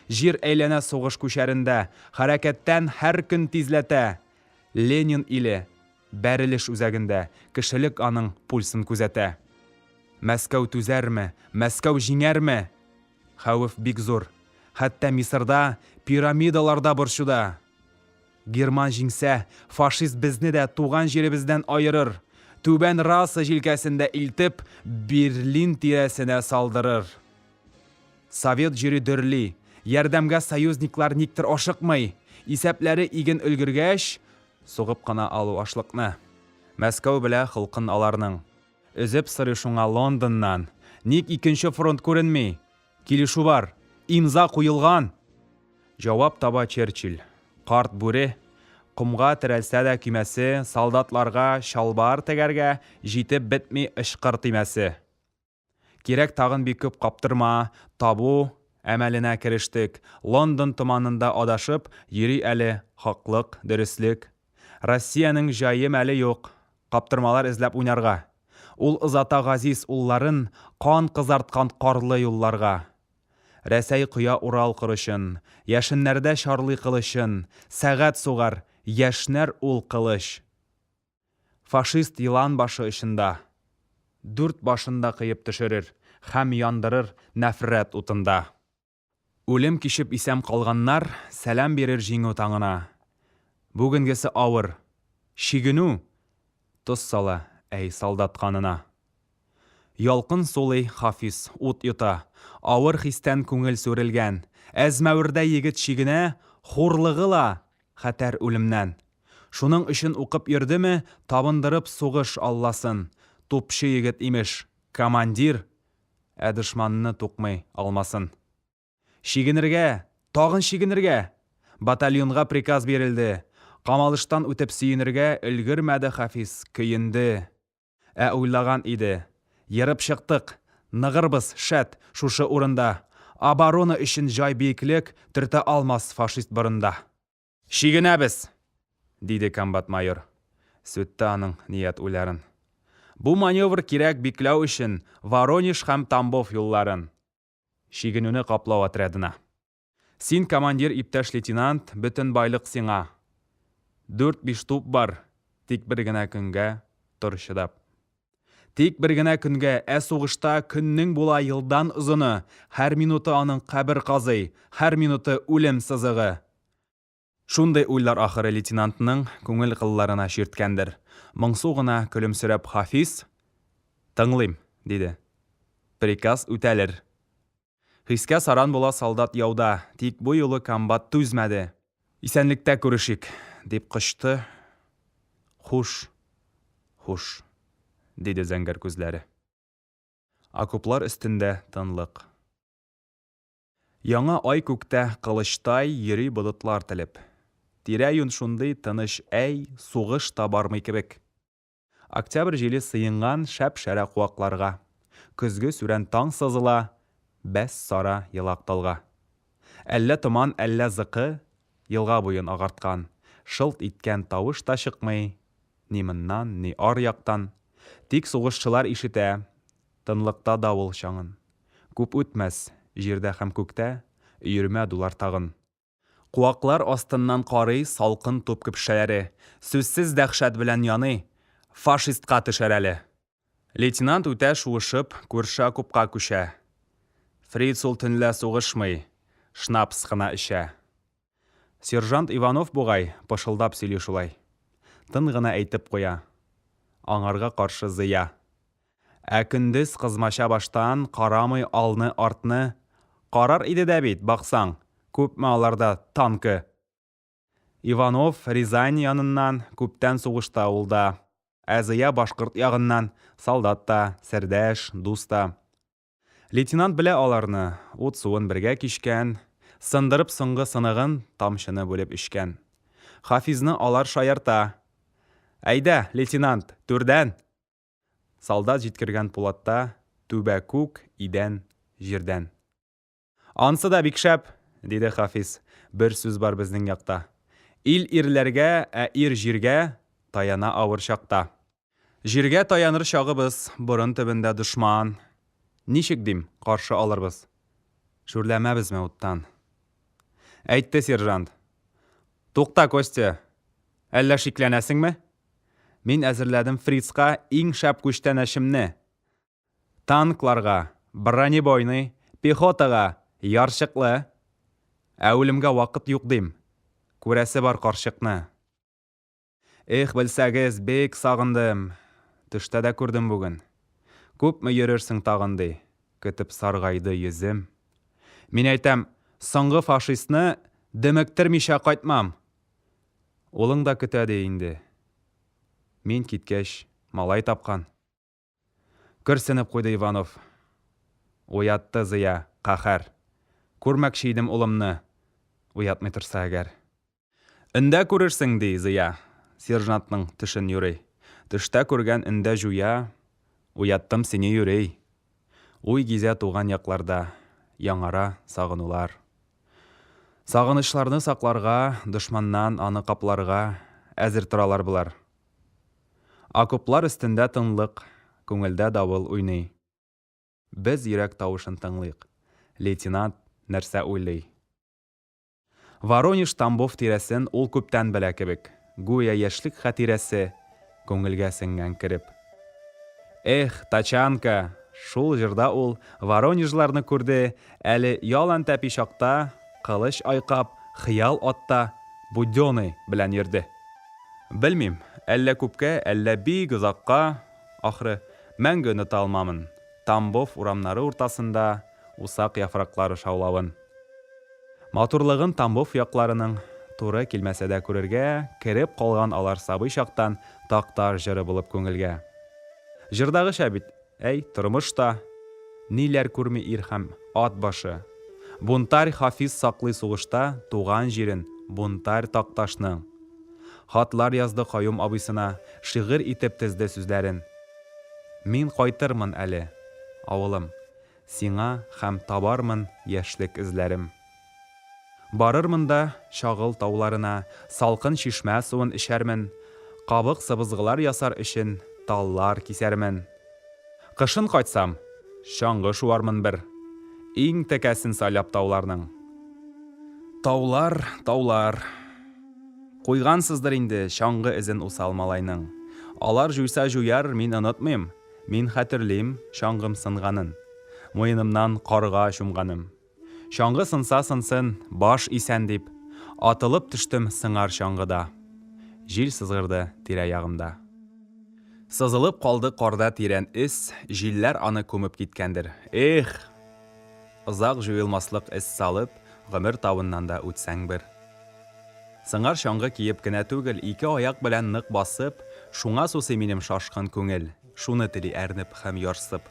Җир әйләнә сугыш күчәрендә, Хәрәкәттән һәр көн тизләтә. Ленин иле, бәрелеш үзәгендә, Кешелек аның пульсын күзәтә. Мәскәү түзәрме, Мәскәү җиңәрме? Хәвеф бик зур. Хәтта Мисырда, пирамидалар да борчуда. Герман җиңсә, фашист безне дә туган җиребездән аерыр, түбән раса җилкәсендә илтеп, Берлин тирәсенә салдырыр. Совет җире дөрли, ярдәмгә союзниклар никтер ашыкмый, исәпләре иген өлгергәч, сугып кына алу ашлыкны. Мәскәү белә холкын аларның. Өзеп сорый шуңа Лондоннан, ник икенче фронт күренми? Килешү бар, имза куелган! Җавап таба Черчилль. Карт бүре, комга терәлсә дә көймәсе, солдатларга чалбар тегәргә җитеп бетми ычкыр төймәсе. Кирәк тагын бик күп каптырма табу әмәленә керештек. Лондон томанында адашып йөри әле хаклык, дөреслек. Россиянең җае-мәле юк, каптырмалар эзләп уйнарга. Ул озата газиз улларын кан кызарткан карлы юлларга. Рәсәй коя Урал корычын, Яшеннәрдә чарлый кылычын, Сәгать сугар, яшьнәр ул кылыч. Фашист елан башы очында. Дүрт башын да кыеп төшерер һәм яндырыр нәфрәт утында. Үлем кичеп исән калганнар сәлам бирер җиңү таңына. Бүгенгесе авыр. Чигенү! Тоз сала, әй, солдат канына. Ялкын сулый Хафиз, ут йота. Авыр хистән күңел сүрелгән. Әзмәвердәй егет чигенә, хурлыгы ла хәтәр үлемнән. Шуның өчен укып йөрдеме, табындырып сугыш алласын. Тупчы егет, имеш, командир, ә дошманны тукмый алмасын. Чигенергә! Тагын чигенергә! Батальонга приказ бирелде. Камалыштан үтеп сөенергә өлгермәде Хафиз, көенде. Ә уйлаган иде. Ерып чыктык. Ныгырбыз, шәт, шушы урында. Оборона өчен җай биеклек төртә алмас фашист борында. Чигенәбез! диде комбат майор. Сүтте аның ният-уйларын. Бу маневр кирәк бикләү өчен Воронеж һәм Тамбов юлларын. Чигенүне каплау отрядына. Син командир, иптәш лейтенант, бөтен байлык сиңа. Дүрт-биш туп бар, тик бер генә көнгә тор чыдап. Тик бер генә көнгә, ә сугышта көннең була елдан озыны, һәр минуты аның кабер казый, һәр минуты үлем сызыгы. Шундый уйлар ахыры лейтенантның күңел кылларына чирткәндер. Моңсу гына көлемсерәп Хафиз, Тыңлыйм, диде. Приказ үтәлер. Хискә саран була солдат яуда, тик бу юлы комбат түзмәде. Исәнлектә күрешик, дип кочты. Хуш, хуш, диде зәңгәр күзләре. Окоплар өстендә тынлык. Яңа ай күктә кылычтай йөри болытлар телеп. Тирә-юнь шундый тыныч әй, сугыш та бармый кебек. Октябрь җиле сыенган шәп-шәрә куакларга. Көзге сүрән таң сызыла, бәс сара елак талга. Әллә томан, әллә зыкы елга буен агарткан. Шылт иткән тавыш та чыкмый, ни моннан, ни ар яктан. Тик сугышчылар ишетә тынлыкта давыл чаңын. Күп үтмәс, җирдә һәм күктә өермә дулар тагын. Куаклар астыннан карый салкын туп көпшәләре. Сүзсез дәһшәт белән яный, Фашистка төшәр әле! Лейтенант үтә шуышып, күрше окопка күчә. Фриц ул төнлә сугышмый, шнапс кына эчә. Сержант Иванов бугай, пышылдап сөйли шулай. Тын гына әйтеп куя. Аңарга каршы Зыя. Ә көндез кызмача баштан карамый алны-артны. Карар иде дә бит, баксаң, күпме аларда танкы! Иванов Рязань яныннан, күптән сугышта ул да. Ә Зыя башкорт ягыннан, солдат та, сердәш, дус та. Лейтенант белә аларны, ут-суын бергә кичкән, сындырып соңгы сыныгын тамчыны бүлеп эчкән. Хафизны алар шаярта. Әйдә, лейтенант, түрдән! Солдат җиткергән пулатта түбә күк, идән, җирдән. Ансы да бик шәп, диде Хафиз, бер сүз бар безнең якта. Ил ирләргә, ә ир җиргә таяна авыр чакта. Җиргә таяныр чагыбыз, борын төбендә дошман. Ничек, дим, каршы алырбыз? Шүрләмәбезме уттан? Әйтте сержант. Тукта, Костя, әллә шикләнәсеңме? Мин әзерләдем фрицка иң шәп күчтәнәчемне. Танкларга, бронебойный, пехотага, ярчыклы. Ә үлемгә вакыт юк дим. Күрәсе бар карчыкны. Эх, белсәгез, бик сагындым. Төштә дә күрдем бүген. Күпме йөрерсең тагын, ди. Көтеп саргайды йөзем. Мин әйтәм, соңгы фашистны дөмектермичә кайтмам. Улың да көтә ди инде. Мин киткәч, малай тапкан. Көрсенеп куйды Иванов. Уятты Зыя, каһәр. Күрмәкче идем улымны. Уятмый торса әгәр. Өндә күрерсең, ди Зыя, сержантның төшен юрый. Төштә күргән өндә җуя, уяттым сине юри. Уй гизә туган якларда, яңара сагынулар. Сагынычларны сакларга, дошманнан аны капларга әзер торалар болар. Окоплар өстендә тынлык, күңелдә давыл уйный. Без йөрәк тавышын тыңлыйк, лейтенант нәрсә уйлый? Воронеж, Тамбов тирәсен ул күптән белә кебек, гүя яшьлек хатирәсе күңелгә сеңгән кереп. Эх, тачанка! Шул җырда ул Воронежларны күрде, әле ялан тәпи чакта, кылыч айкап, хыял атта Будённый белән йөрде. Белмим, әллә күпкә, әллә бик озакка, ахры, мәңге оныта алмамын Тамбов урамнары уртасында усак яфраклары шаулавын. Матурлыгын Тамбов якларының, туры килмәсә дә күрергә, кереп калган алар сабый чактан Такташ җыры булып күңелгә. Җырдагыча бит, әй, тормыш та! Ниләр күрми ир һәм ат башы. Бунтарь Хафиз саклый сугышта туган җирен, бунтарь Такташның. Хатлар язды Каюм абыйсына, шигырь итеп тезде сүзләрен. Мин кайтырмын әле, авылым. Сиңа һәм табармын яшьлек эзләрем. Барырмын да Чагыл тауларына, Салкын чишмә суын эчәрмен, Кабык сыбызгылар ясар өчен Таллар кисәрмен. Кышын кайтсам, чаңгы шуармын бер, Иң текәсен сайлап тауларның. Таулар, таулар. Куйгансыздыр инде чаңгы эзен усал малайның. Алар җуйса җуяр, мин онытмыйм. Мин хәтерлим чаңгым сынганын, Муенымнан карга чумганым. Чаңгы сынса сынсын, баш исән дип, Атылып төштем сыңар чаңгыда. Җил сызгырды тирә-ягымда. Сызылып калды карда тирән эз, Җилләр аны күмеп киткәндер. Эх! Озак җуелмаслык эз салып, Гомер тавыннан да үтсәң бер. Сыңар чаңгы киеп кенә түгел, ике аяк белән нык басып, шуңа сусый минем шашкын күңел, шуны тели әрнеп һәм ярсып.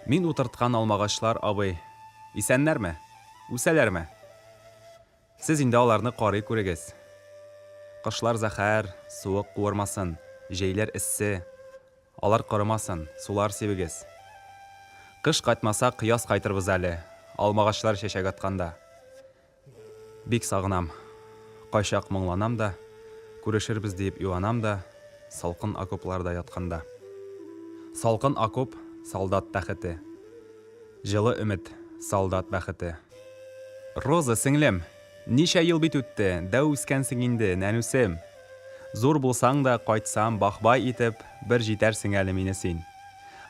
Мин утырткан алмагачлар, абый, исәннәрме? Үсәләрме? Сез инде аларны карый күрегез. Кышлар зәһәр, суык куырмасын, җәйләр эссе, алар корымасын, сулар сибегез. Кыш кайтмасак, яз кайтырбыз әле, алмагачлар чәчәк атканда. Бик сагынам. Кайчак моңланам да, Күрешербез диеп юанам да, Салкын окопларда ятканда. Салкын окоп, солдат тәхете. Җылы өмет, солдат бәхете. Роза, сеңлем! Ничә ел бит үтте, дәү үскәнсең инде, нәнүсем! Зур булсаң да, кайтсам, бахбай итеп, бер җитәрсең әле мине син.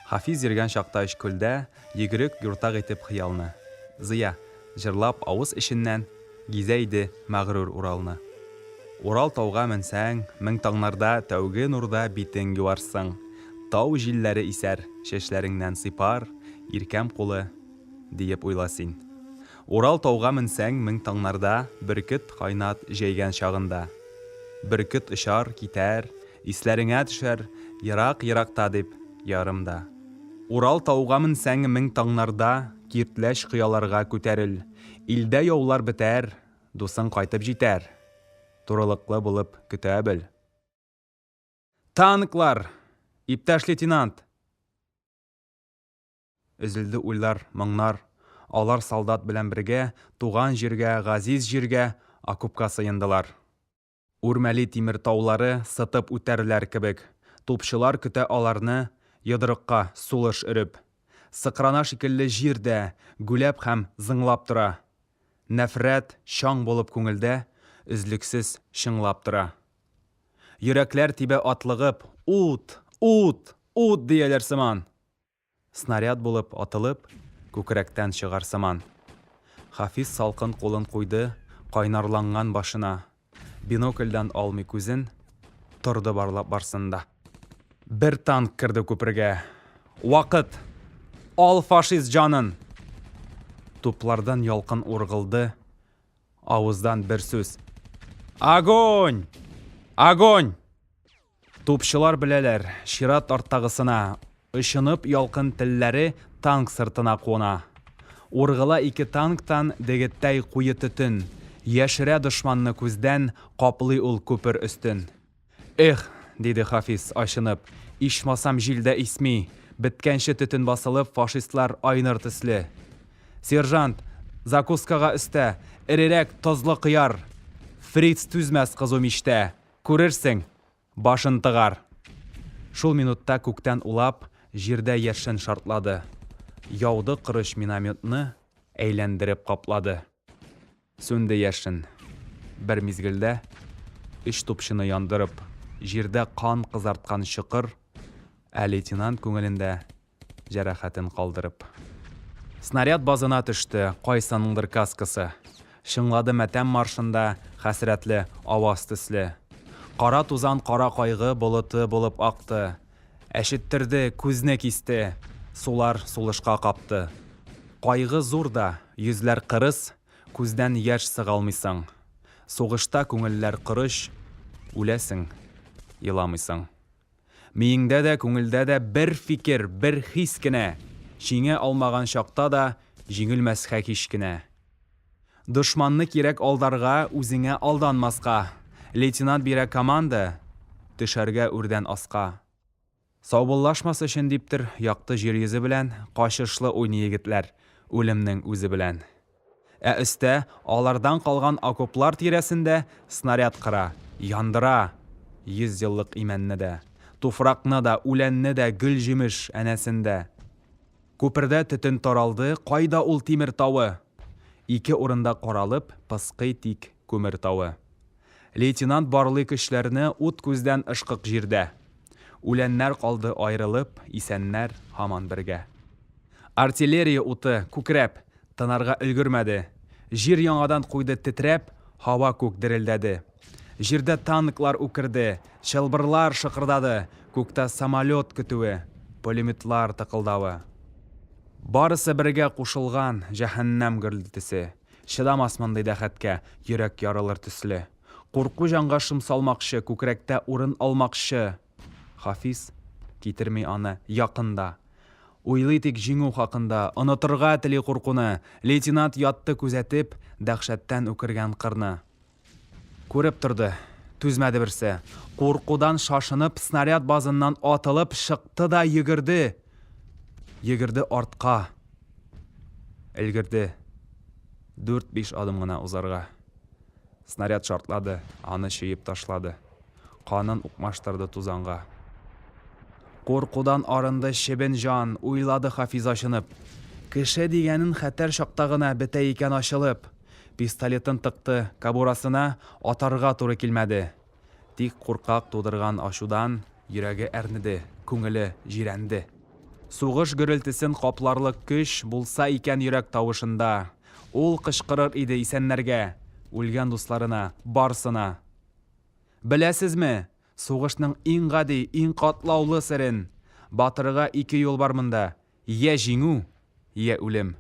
Хафиз йөргән чакта Өчкүлдә, йөгерек юртак итеп хыялны. Зыя, Җырлап авыз эченнән Гизә иде мәгърур Уралны. Урал тауга менсәң, мең таңнарда Тәүге нурда битең юарсың. Тау җилләре исәр, чәчләреңнән сыйпар, Иркәм кулы, диеп уйла син. Урал тауга менсәң, мең таңнарда Бөркет кайнат җәйгән чагында. Бөркет очар, китәр, исләреңә төшәр, Ерак-еракта дип, ярым да. Урал тауга менсәң, мең таңнарда Киртләч кыяларга күтәрел. Илдә яулар бетәр, дусың кайтып җитәр. Турылыклы булып көтә бел. Танклар! Иптәш лейтенант! Өзелде уйлар, моңнар. Алар солдат белән бергә туган җиргә, газиз җиргә, окопка сыендылар. Үрмәли тимер таулары сытып үтәрләр кебек. Тупчылар көтә аларны, йодрыкка сулыш өреп. Сыкрана шикелле җир дә, гүләп һәм зыңлап тора. Нәфрәт, чаң булып күңелдә, өзлексез чыңлап тора. Йөрәкләр тибә атлыгып, Ут! Ут! Ут! дияләр сыман. Снаряд булып атылып, күкрәктән чыгар сыман. Хафиз салкын кулын куйды кайнарланган башына. Бинокльдән алмый күзен, торды барлап барсын да. Бер танк керде күпергә. Вакыт! Ал фашист җанын! Туплардан ялкын ургылды, авыздан бер сүз. Огонь! Огонь! Тупчылар беләләр, чират арттагысына, очынып ялкын телләре танк сыртына куна. Ургыла ике танктан дегеттәй куе төтен. Яшерә дошманны күздән, каплый ул күпер өстен. Эх, диде Хафиз, ачынып, ичмасам җил дә исми, беткәнче төтен басылып, фашистлар айныр төсле. Сержант, закускага өстә, эрерәк тозлы кыяр! Фриц түзмәс кызу мичтә, күрерсең, башын тыгар! Шул минутта күктән улап, җирдә яшен шартлады. Яуды корыч минометны әйләндереп каплады. Сүнде яшен. Бер мизгелдә өч тупчыны яндырып, җирдә кан кызарткан чокыр, ә лейтенант күңелендә җәрәхәтен калдырып. Снаряд базына төште кайсыныңдыр каскасы. Чыңлады матәм маршында хәсрәтле аваз төсле. Кара тузан кара кайгы болыты булып акты. Әчеттерде, күзне кисте, сулар сулышка капты. Кайгы зур да, йөзләр кырыс, күздән яшь сыгалмыйсың. Сугышта күңелләр корыч, үләсең, еламыйсың. Миеңдә дә, күңелдә дә бер фикер, бер хис кенә, җиңә алмаган чакта да җиңелмәскә һич кенә. Дошманны кирәк алдарга, үзеңә алданмаска. Лейтенант бирә команда, төшәргә үрдән аска. Саубуллашмас өчен диптер, якты җир йөзе белән качышлы уйный егетләр, үлемнең үзе белән. Ә өстә, алардан калган окоплар тирәсендә снаряд кыра, яндыра 100 еллык имәнне дә, туфракны да, үләнне дә, гөл-җимеш әнәсен дә. Күпердә төтен таралды, кайда ул тимер тавы? Ике урында каралып, пыскый тик күмер тавы. Лейтенант барлый көчләрне ут күздән ышкык җирдә. Үләннәр калды аерылып, исәннәр һаман бергә. Артиллерия уты, күкрәп, тынарга өлгермәде. Җир яңадан куйды тетрәп, һава-күк дерелдәде. Җирдә танклар үкерде, чылбырлар шыкырдады, күктә самолет көтүе, пулеметлар тыкылдавы. Барысы бергә кушылган җәһәннәм гөрелтесе. Чыдамас мондый дәхәткә, йөрәк ярылыр төсле. Курку җанга шом салмакчы, күкрәктә урын алмакчы. Хафиз китерми аны якын да. Уйлый тик җиңү хакында, онытырга тели куркуны. Лейтенант ятты күзәтеп, дәһшәттән үкергән кырны. Күреп торды, түзмәде берсе. Куркудан шашынып, снаряд базыннан атылып чыкты да йөгерде. Йөгерде артка. Өлгерде. Дүрт-биш адым гына узарга. Снаряд шартлады, аны чөеп ташлады. Канын укмаштырды тузанга. Куркудан арынды чебен җан, уйлады Хафиз ачынып. Кеше дигәнен хәтәр чакта гына бетә икән ачылып. Пистолетын тыкты кобурасына, атарга туры килмәде. Тик куркак тудырган ачудан йөрәге әрнеде, күңеле җирәнде. Сугыш гөрелтесен капларлык көч булса икән йөрәк тавышында, ул кычкырыр иде исәннәргә, үлгән дусларына, барсына. Беләсезме, сугышның иң гади, иң катлаулы серен? Батырга ике юл бар монда, йә җиңү, йә үлем.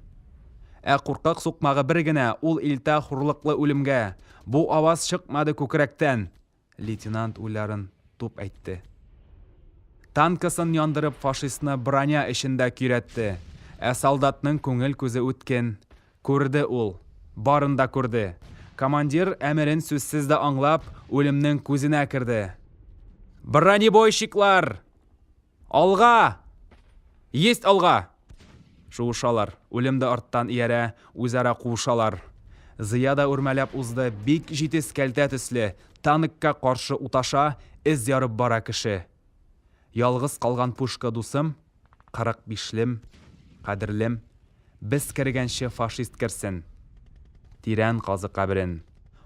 Ә куркак сукмагы бер генә, ул илтә хурлыклы үлемгә. Бу аваз чыкмады күкрәктән. Лейтенант уйларын туп әйтте. Танкасын яндырып фашистны броня эчендә көйрәтте. Ә солдатның күңел күзе үткен. Күрде ул. Барын да күрде. Командир әмерен сүзсез дә аңлап, үлемнең күзенә керде. Бронебойщиклар! Алга! Есть алга! Шуышалар, үлем дә арттан иярә, үзара куышалар. Зыя да үрмәләп узды, бик җитез кәлтә төсле, танкка каршы уташа, эз ярып бара кеше. Ялгыз калган пушка дусым, 45 лем, кадерлем, без кергәнче фашист керсен. Тирән казы каберен.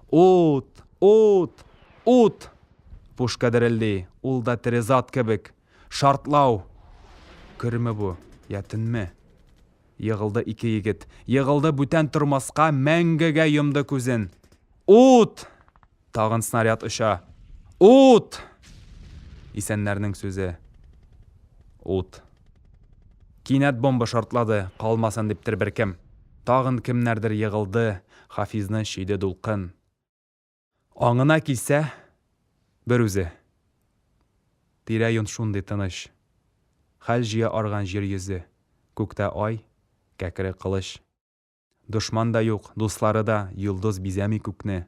Ут! Ут! Ут! Пушка дерелди, ул да тере зат кебек. Шартлау! Көрме бу, я төнме? Егылды ике егет. Егылды бүтән тормаска, мәңгегә йомды күзен. Ут! Тагын снаряд оча. Ут! Исәннәрнең сүзе. Ут. Кинәт бомба шартлады, калмасын диптер беркем. Тагын кемнәрдер егылды, Хафизны чөйде дулкын. Аңына килсә, бер үзе. Тирә-юнь шундый тыныч. Хәл җыя арган җир йөзе. Күктә ай, кәкре кылыч. Дошман да юк, дуслары да, йолдыз бизәми күкне.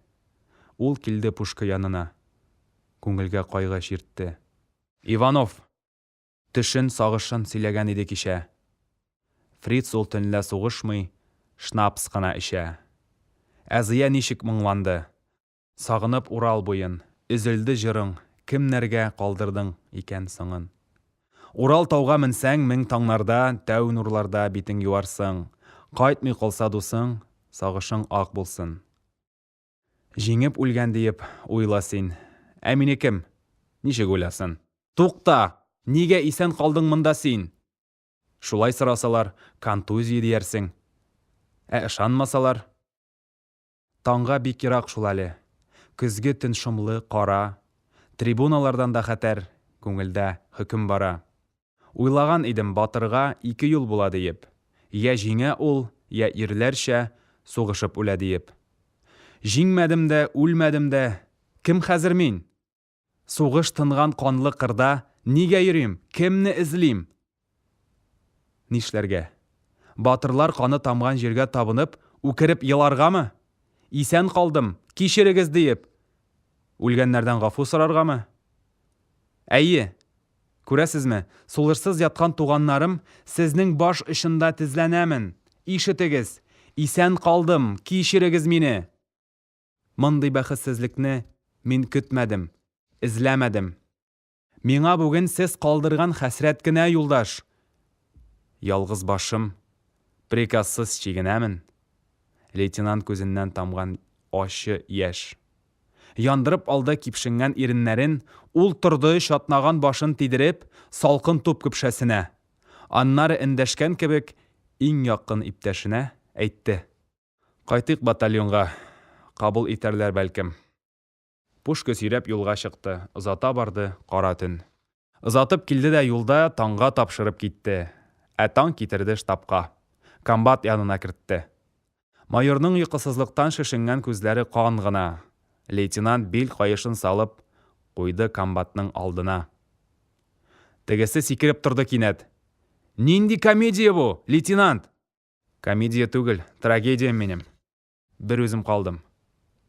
Ул килде пушка янына. Күңелгә кайгы чиртте. Иванов! Төшен, сагышын сөйләгән иде кичә. Фриц ул төнлә сугышмый, шнапс кына эчә. Ә Зыя ничек моңланды. Сагынып Урал буен, өзелде җырың, кемнәргә калдырдың икән соңын? Урал тауга менсәң, мең таңнарда, тәү нурларда битең юарсың. Кайтмый калса дусың, сагышың ак булсын. Җиңеп үлгән диеп уйла син. Ә мине кем? Ничек уйласын? Тукта! Нигә исән калдың монда син? Шулай сорасалар, контузия диярсең. Ә ышанмасалар? Таңга бик ерак шул әле. Көзге төн шомлы, кара. Трибуналардан да хәтәр, күңелдә хөкем бара. Уйлаган идем, батырга ике юл була диеп. Йә җиңә ул, йә ирләрчә сугышып үлә диеп. Җиңмәдем дә, үлмәдем дә, кем хәзер мин? Сугыш тынган канлы кырда нигә йөрим, кемне эзлим? Нишләргә? Батырлар каны тамган җиргә табынып, үкереп еларгамы? Исән калдым, кичерегез диеп, үлгәннәрдән гафу сораргамы? Әйе, Күрәсезме, сулышсыз яткан туганнарым, сезнең баш очында тезләнәмен! Ишетегез! Исән калдым, кичерегез мине! Мондый бәхетсезлекне мин көтмәдем, эзләмәдем. Миңа бүген сез калдырган хәсрәт кенә юлдаш. Ялгыз башым, приказсыз чигенәмен. Лейтенант күзеннән тамган ачы яшь. Яндырып алды кипшенгән иреннәрен, ул торды, чатнаган башын тидереп, салкын туп көпшәсенә. Аннары эндәшкән кебек, иң якын иптәшенә әйтте. Кайтыйк батальонга, кабул итәрләр бәлкем. Пушка сөйрәп юлга чыкты, озата барды кара төн. Озатып килде дә юлда таңга тапшырып китте. Ә таң китерде штабка. Комбат янына кертте. Майорның йокысызлыктан шешенгән күзләре кан гына. Лейтенант бил каешын салып куйды комбатның алдына. Тегесе сикереп торды кинәт. Нинди комедия бу, лейтенант? Комедия түгел, трагедиям минем. Бер үзем калдым.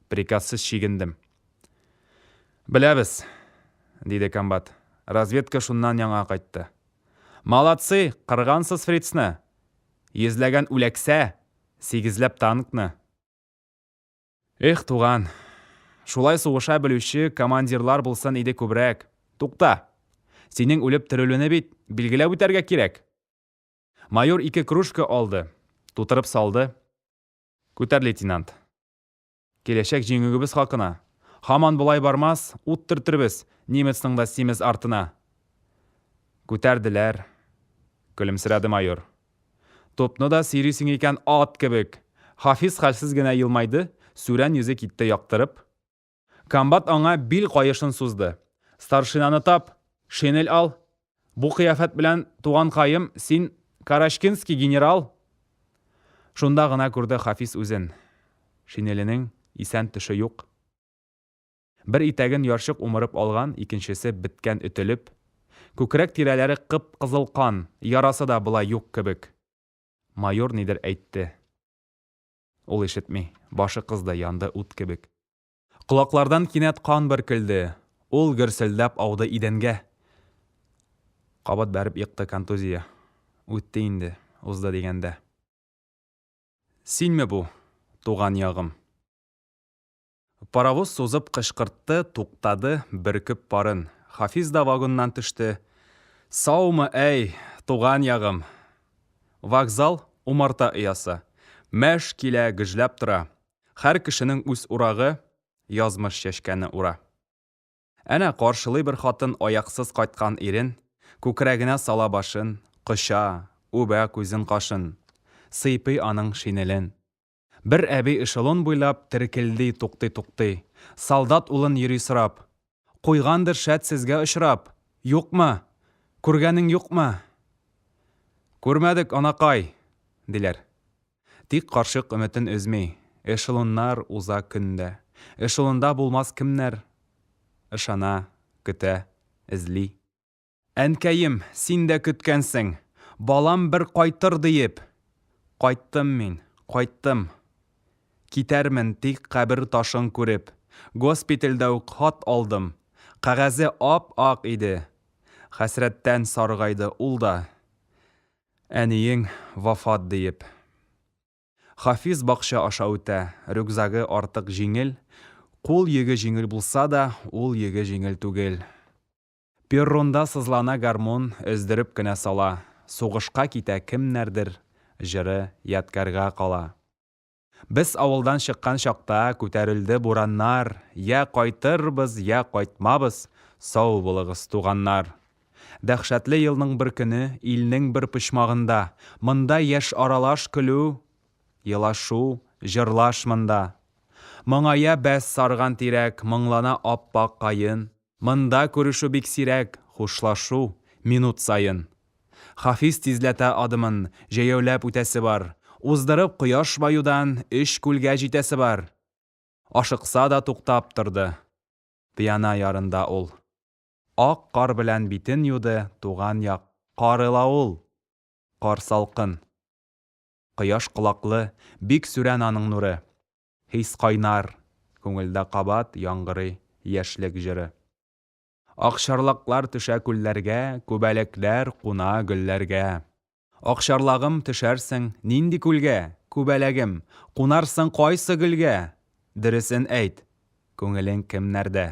Приказсыз чигендем. Беләбез, диде комбат. Разведка шуннан яңа кайтты. Молодцы, кыргансыз фрицны. Йөзләгән үләксә, сигезләп танкны. Эх, туган, шулай сугыша белүче командирлар булсын иде күбрәк. Тукта! Синең үлеп терелүне бит билгеләп үтәргә кирәк. Майор ике кружка алды, тутырып салды. Күтәр, лейтенант. Киләчәк җиңүебез хакына. Һаман болай бармас, ут төртербез немецның да симез артына. Күтәрделәр. Көлемсерәде майор. Тупны да сөйрисең икән ат кебек. Хафиз хәлсез генә елмайды, сүрән йөзе китте яктырып. Комбат аңа бил каешын сузды. Старшинаны тап, шинель ал. Бу кыяфәт белән, туганкаем, син Карачкинский генерал! Шунда гына күрде Хафиз үзен. Шинеленең исән төше юк. Бер итәген ярчык умырып алган, икенчесе беткән өтелеп. Күкрәк тирәләре кып-кызыл кан, ярасы да болай юк кебек. Майор нидер әйтте. Ул ишетми, башы кызды, янды ут кебек. Колаклардан кинәт кан бөркелде, ул гөрселдәп ауды идәнгә. Кабат бәреп екты контузия. Үтте инде, узды дигәндә. Синме бу, туган ягым? Паровоз сузып кычкыртты, туктады, бөркеп парын. Хафиз да вагоннан төште. Саумы, әй, туган ягым! Вокзал, умарта оясы. Мәш килә, гөжләп тора. Һәр кешенең үз урагы, язмыш чәчкәне ура. Әнә каршылый бер хатын аяксыз кайткан ирен, күкрәгенә сала башын, коча, үбә күзен-кашын, сыйпый аның шинелен. Бер әби эшелон буйлап теркелди туктый-туктый, солдат улын йөри сорап. Куйгандыр шәт сезгә очрап, юкмы? Күргәнең юкмы? Күрмәдек, анакай, диләр. Тик карчык өметен өзми. Эшелоннар уза көн дә. Эшелонда булмас кемнәр? Ышана, көтә, эзли. Әнкәем, син дә көткәнсең. Балам бер кайтыр диеп. Кайттым мин, Кайттым. Китәрмен, тик кабер ташын күреп. Госпитальдә үк хат алдым. Кәгазе ап-ак иде. Хәсрәттән саргайды ул да. Әниең вафат диеп. Хафиз бакча аша үтә, рюкзагы артык җиңел, кул йөге җиңел булса да, ул йөге җиңел түгел. Перронда сызлана гармун, өздереп кенә сала, сугышка китә кемнәрдер, җыры ядкарьга кала. Без авылдан чыккан чакта күтәрелде бураннар, йә кайтырбыз, йә кайтмабыз, сау булыгыз, туганнар. Дәһшәтле елның бер көне илнең бер почмагында, Монда яшь аралаш көлү, елашу, җырлаш монда. Моңая бәс сарган тирәк, моңлана ап-ак каен, Монда күрешү бик сирәк, хушлашу, минут саен. Хафиз тизләтә адымын, җәяүләп үтәсе бар, Уздырып кояш баюдан өч күлгә җитәсе бар. Ашыкса да туктап торды, пиана ярында ул. Ак кар белән битен юды туган як кары ла ул! Кар салкын. Кояш колаклы, бик сүрән аның нуры. Хис кайнар, күңелдә кабат яңгырый яшьлек җыры. Акчарлаклар төшә күлләргә, күбәләкләр куна гөлләргә. Акчарлагым, төшәрсең нинди күлгә, күбәләгем, кунарсың кайсы гөлгә? Дөресен әйт, күңелең кемнәрдә?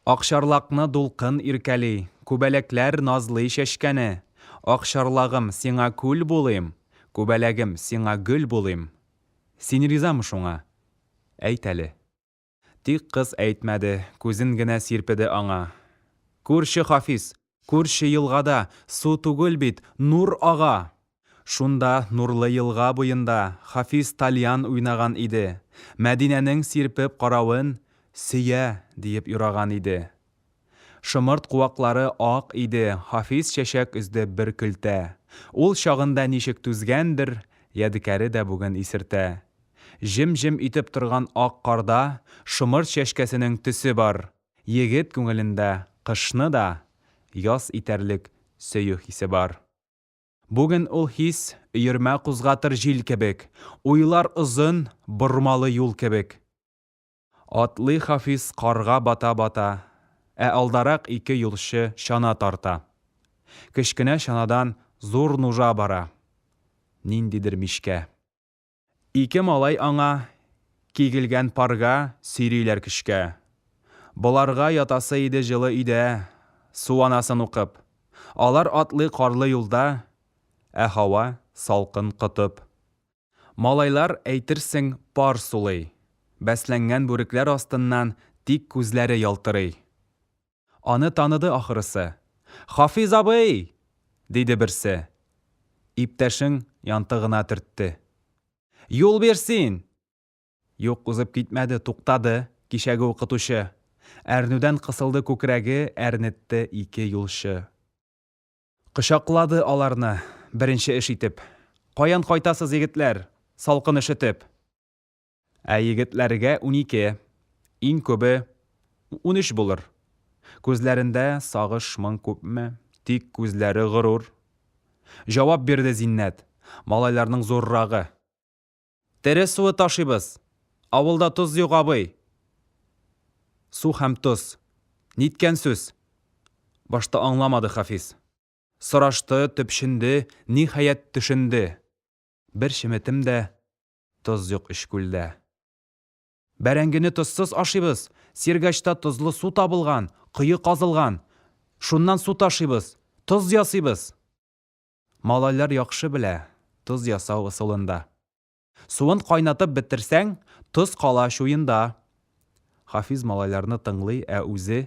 Акчарлакны дулкын иркәли, күбәләкләр назлый чәчкәне. Акчарлагым, сиңа күл булыйм, күбәләгем, сиңа гөл булыйм. Син ризамы шуңа? Әйт әле. Тик кыз әйтмәде, күзен генә сирпеде аңа. Күрче, Хафиз, күрче елгада, су түгел бит, нур ага! Шунда, нурлы елга буенда, Хафиз тальян уйнаган иде. Мәдинәнең сирпеп каравын, сөя, диеп юраган иде. Шомырт куаклары ак иде, Хафиз чәчәк өзде бер көлтә. Ул чагында ничек түзгәндер, Ядекәре дә бүген исертә. Җем-җем итеп торган ак карда шомырт чәчкәсенең төсе бар. Егет күңелендә кышны да яз итәрлек сөю хисе бар. Бүген ул хис өермә кузгатыр җил кебек, уйлар озын, бормалы юл кебек. Атлый Хафиз карга бата-бата, ә алдарак ике юлчы чана тарта. Кечкенә чанадан зур нужа бара. Ниндидер мичкә. Ике малай аңа, кигелгән парга, сөйриләр көчкә. Боларга ятасы иде җылы өйдә, су анасын укып. Алар атлый карлы юлда, ә һава салкын котып. Малайлар, әйтерсең, пар сулый. Бәсләнгән бүрекләр астыннан тик күзләре ялтырый. Аны таныды ахрысы. Хафиз абый! диде берсе. Иптәшең янтыгына төртте. Юл бир син! Юк, узып китмәде, туктады кичәге укытучы. Әрнүдән кысылды күкрәге, әрнетте ике юлчы. Кочаклады аларны, беренче эш итеп. Каян кайтасыз, егетләр, салкын өшетеп? Ә егетләргә 12, иң күбе 13 булыр. Күзләрендә сагыш моң күпме, тик күзләре горур. Җавап бирде Зиннәт, малайларның зуррагы. Тере суы ташыйбыз. Авылда тоз юк, абый. Су һәм тоз. Ниткән сүз? Башта аңламады Хафиз. Сорашты, төпченде, ниһаять, төшенде. Бер чеметем дә Тоз юк Өчкүлдә. Бәрәңгене тозсыз ашыйбыз. Сергачта тозлы су табылган, кое казылган. Шуннан су ташыйбыз. Тоз ясыйбыз. Малайлар яхшы белә тоз ясау ысулын да. Суын кайнатып бетерсәң, тоз кала чуенда. Хафиз малайларны тыңлый, ә үзе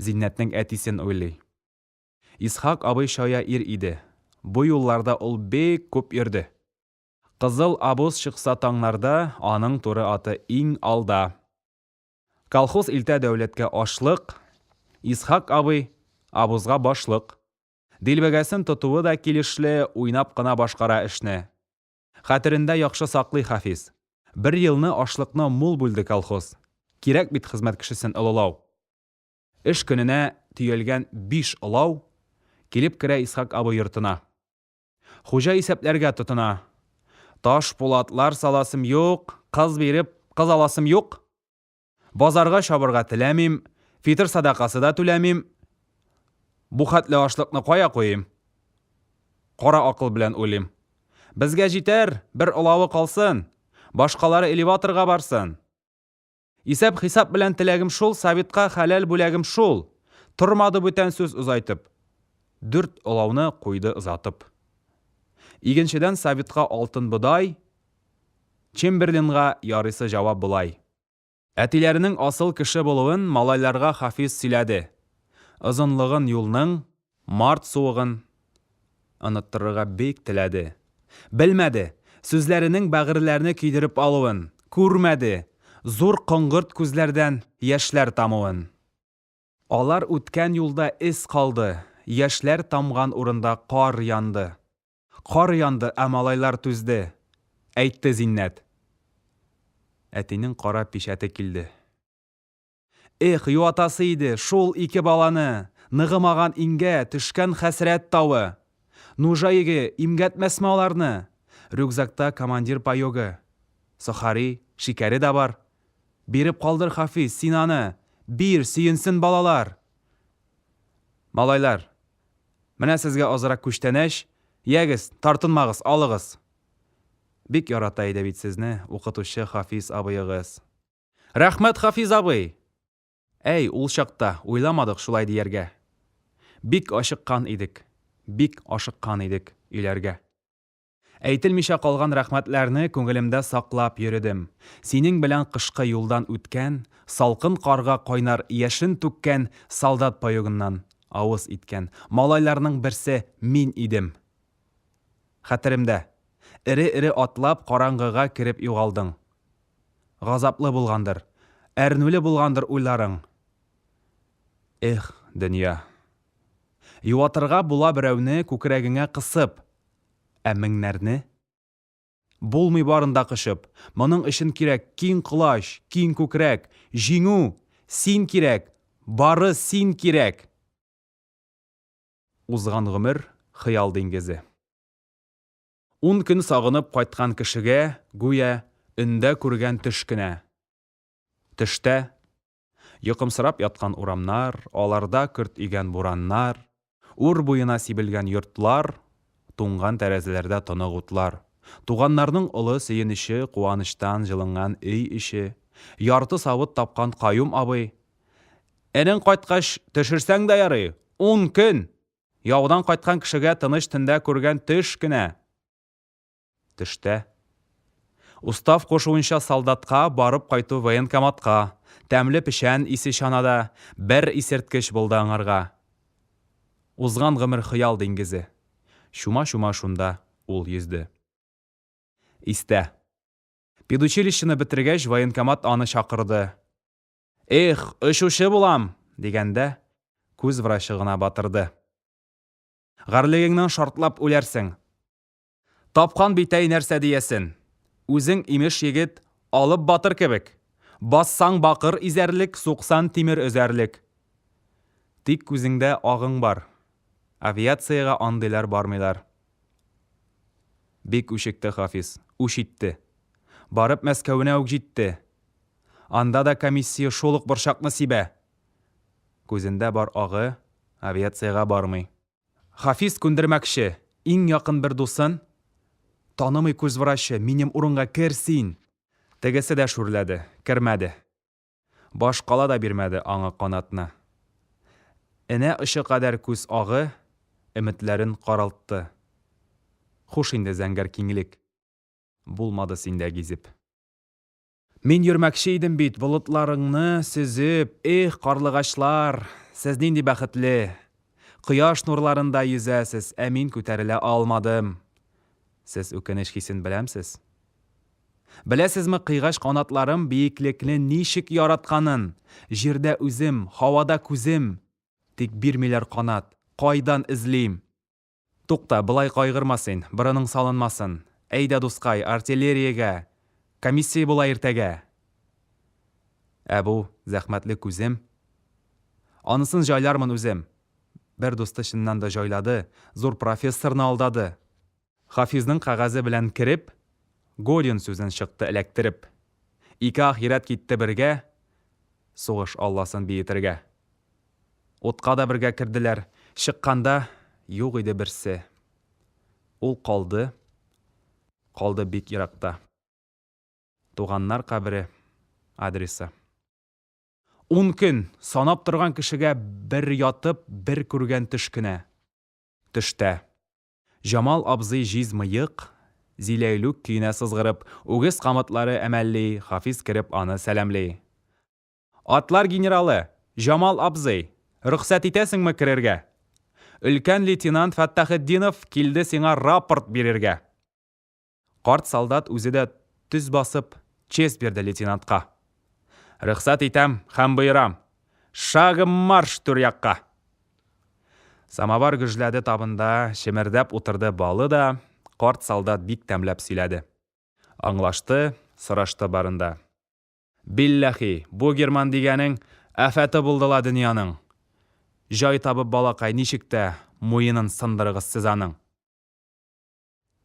Зиннәтнең әтисен уйлый. Исхак абый чая ир иде. Бу юлларда ул бик күп йөрде. Кызыл обоз чыкса таңнарда, аның туры аты иң алда. Колхоз илтә дәүләткә ашлык, Исхак абый, обозга башлык. Дилбегәсен тотуы да килешле, уйнап кына башкара эшне. Хәтерендә яхшы саклый Хафиз. Бер елны ашлыкны мул бүлде колхоз. Кирәк бит хезмәт кешесен олылау. Эш көненә төялгән биш олау килеп керә Исхак абый йортына. Хуҗа исәпләргә тотына. Таш пулатлар саласым юк, кыз биреп, кыз аласым юк. Базарга чабырга теләмим, фитыр садакасы да түләмим. Бу хәтле ашлыкны кая куйыйм? Кара акыл белән уйлыйм. Безгә җитәр, бер олавы калсын. Башкалары элеваторга барсын. Исәп-хисап белән теләгем шул, советка хәләл бүләгем шул. Тормады бүтән сүз озайтып. Дүрт олауны куйды озатып. Игенчедән советка алтын бодай, Чемберлинга ярыйсы җавап болай. Әтиләренең асыл кеше булуын малайларга Хафиз сөйләде. Озынлыгын юлның, март суыгын оныттырырга бик теләде. Белмәде, сүзләренең бәгырьләрне көйдереп алуын, күрмәде, зур коңгырт күзләрдән яшьләр тамуын. Алар үткән юлда эз калды, яшьләр тамган урында кар янды. Кар янды, ә малайлар түзде, әйтте Зиннәт. Әтинең кара пичәте килде. Эх, юатасы иде шул ике баланы, ныгымаган иңгә төшкән хәсрәт тавы. Нужа йөге имгәтмәсме аларны? Рюкзакта командир паёгы, сохари, шикәре дә бар. Биреп калдыр, Хафиз, син аны, бир, сөенсен балалар. Малайлар, менә сезгә азрак күчтәнәч, ягез, тартынмагыз, алыгыз. Бик ярата иде бит сезне укытучы Хафиз абыегыз. Рәхмәт, Хафиз абый! Әй, ул чакта уйламадык шулай дияргә. Бик ачыккан идек, бик ашыккан идек өйләргә. Әйтелмичә калган рәхмәтләрне күңелемдә саклап йөредем. Синең белән кышкы юлдан үткән, салкын карга кайнар яшен түккән солдат паёгыннан авыз иткән малайларның берсе мин идем. Хәтеремдә, эре-эре атлап караңгыга кереп югалдың. Газаплы булгандыр, әрнүле булгандыр уйларың. Эх, дөнья. Юатырга була берәүне күкрәгеңә кысып, ә меңнәрне? Булмый барын да кочып. Моның өчен кирәк киң колач, киң күкрәк, җиңү! Син кирәк! Бары син кирәк! Узган гомер, хыял диңгезе. Ун көн сагынып кайткан кешегә, гүя, өндә күргән төш кенә. Төштә. Йокымсырап яткан урамнар, аларда көрт өйгән бураннар, үр буена сибелгән йортлар, туңган тәрәзәләрдә тонык утлар, туганнарның олы сөенече, куанычтан җылынган өй эче, ярты савыт тапкан Каюм абый, Энең кайткач, төшерсәң дә ярый, ун көн! Яудан кайткан кешегә тыныч төндә күргән төш кенә. Төштә. Устав кушуынча солдатка барып кайту военкоматка, тәмле печән исе чанада, бер исерткеч булды аңарга. Узган гомер хыял диңгезе. Чума-чума шунда ул йөзде. Истә. Педучилищены бетергәч, военкомат аны чакырды. Эх, очучы булам! дигәндә, күз врачы гына батырды. Гарьлегеңнән шартлап үләрсең. Тапкан бит әй нәрсә диясен. Үзең, имеш, егет, алып батыр кебек. Бассаң бакыр изәрлек, суксан тимер өзәрлек. Тик күзеңдә агың бар. Авиациягә андыйлар бармыйлар. Бик үчекте Хафиз, үч итте. Барып Мәскәвенә үк җитте. Анда да комиссия шул ук борчакны сибә. Күзендә бар агы, авиациягә бармый. Хафиз күндермәкче, иң якын бер дусын, Танымый күз врачы, минем урынга кер син! Тегесе дә шүрләде, кермәде. Башкала да бирмәде аңа канатны. Энә очы кадәр күз агы өметләрен каралтты. Хуш инде, зәңгәр киңлек, булмады синдә гизеп. Мин йөрмәкче идем бит, болытларыңны сөзеп, Эх, карлыгачлар, сез нинди бәхетле! Кояш нурларында йөзәсез, ә мин күтәрелә алмадым. Сез үкенеч хисен беләмсез? Беләсезме кыйгач канатларым биеклекне ничек яратканын? Җирдә үзем, һавада күзем, Тик бирмиләр канат, кайдан эзлим? Тукта, болай кайгырма син, борының салынмасын. Әйдә, дускай, артиллериягә! Комиссия була иртәгә! Ә бу зәхмәтле күзем? Анысын җайлармын үзем. Бер дусты чыннан да җайлады, зур профессорны алдады. Хафизның кәгазе белән кереп, Годин сүзен чыкты эләктереп. Ике ахирәт китте бергә, Сугыш алласын биетергә. Утка да бергә керделәр, Чыкканда юк иде берсе. Ул калды, калды бик еракта. Туганнар кабере адресы. Ун көн санап торган кешегә бер ятып, бер күргән төш кенә. Төштә. Җамал абзый җиз мыек, Зиләйлүк көенә сызгырып, үгез камытлары әмәлли, Хафиз кереп аны сәламли. Атлар генералы, Җамал абзый, рөхсәт итәсеңме керергә? Өлкән лейтенант Фәттахетдинов килде сиңа рапорт бирергә. Карт солдат үзе дә төз басып, честь бирде лейтенантка. Рөхсәт итәм һәм боерам, шагом марш түр якка! Самовар гөжләде табында, чемердәп утырды балы да, карт солдат бик тәмләп сөйләде. Аңлашты, сорашты барында. Билләхи, бу герман дигәнең афәте булды ла дөньяның! Җай табып, балакай, ничек тә муенын сындырыгыз сез аның!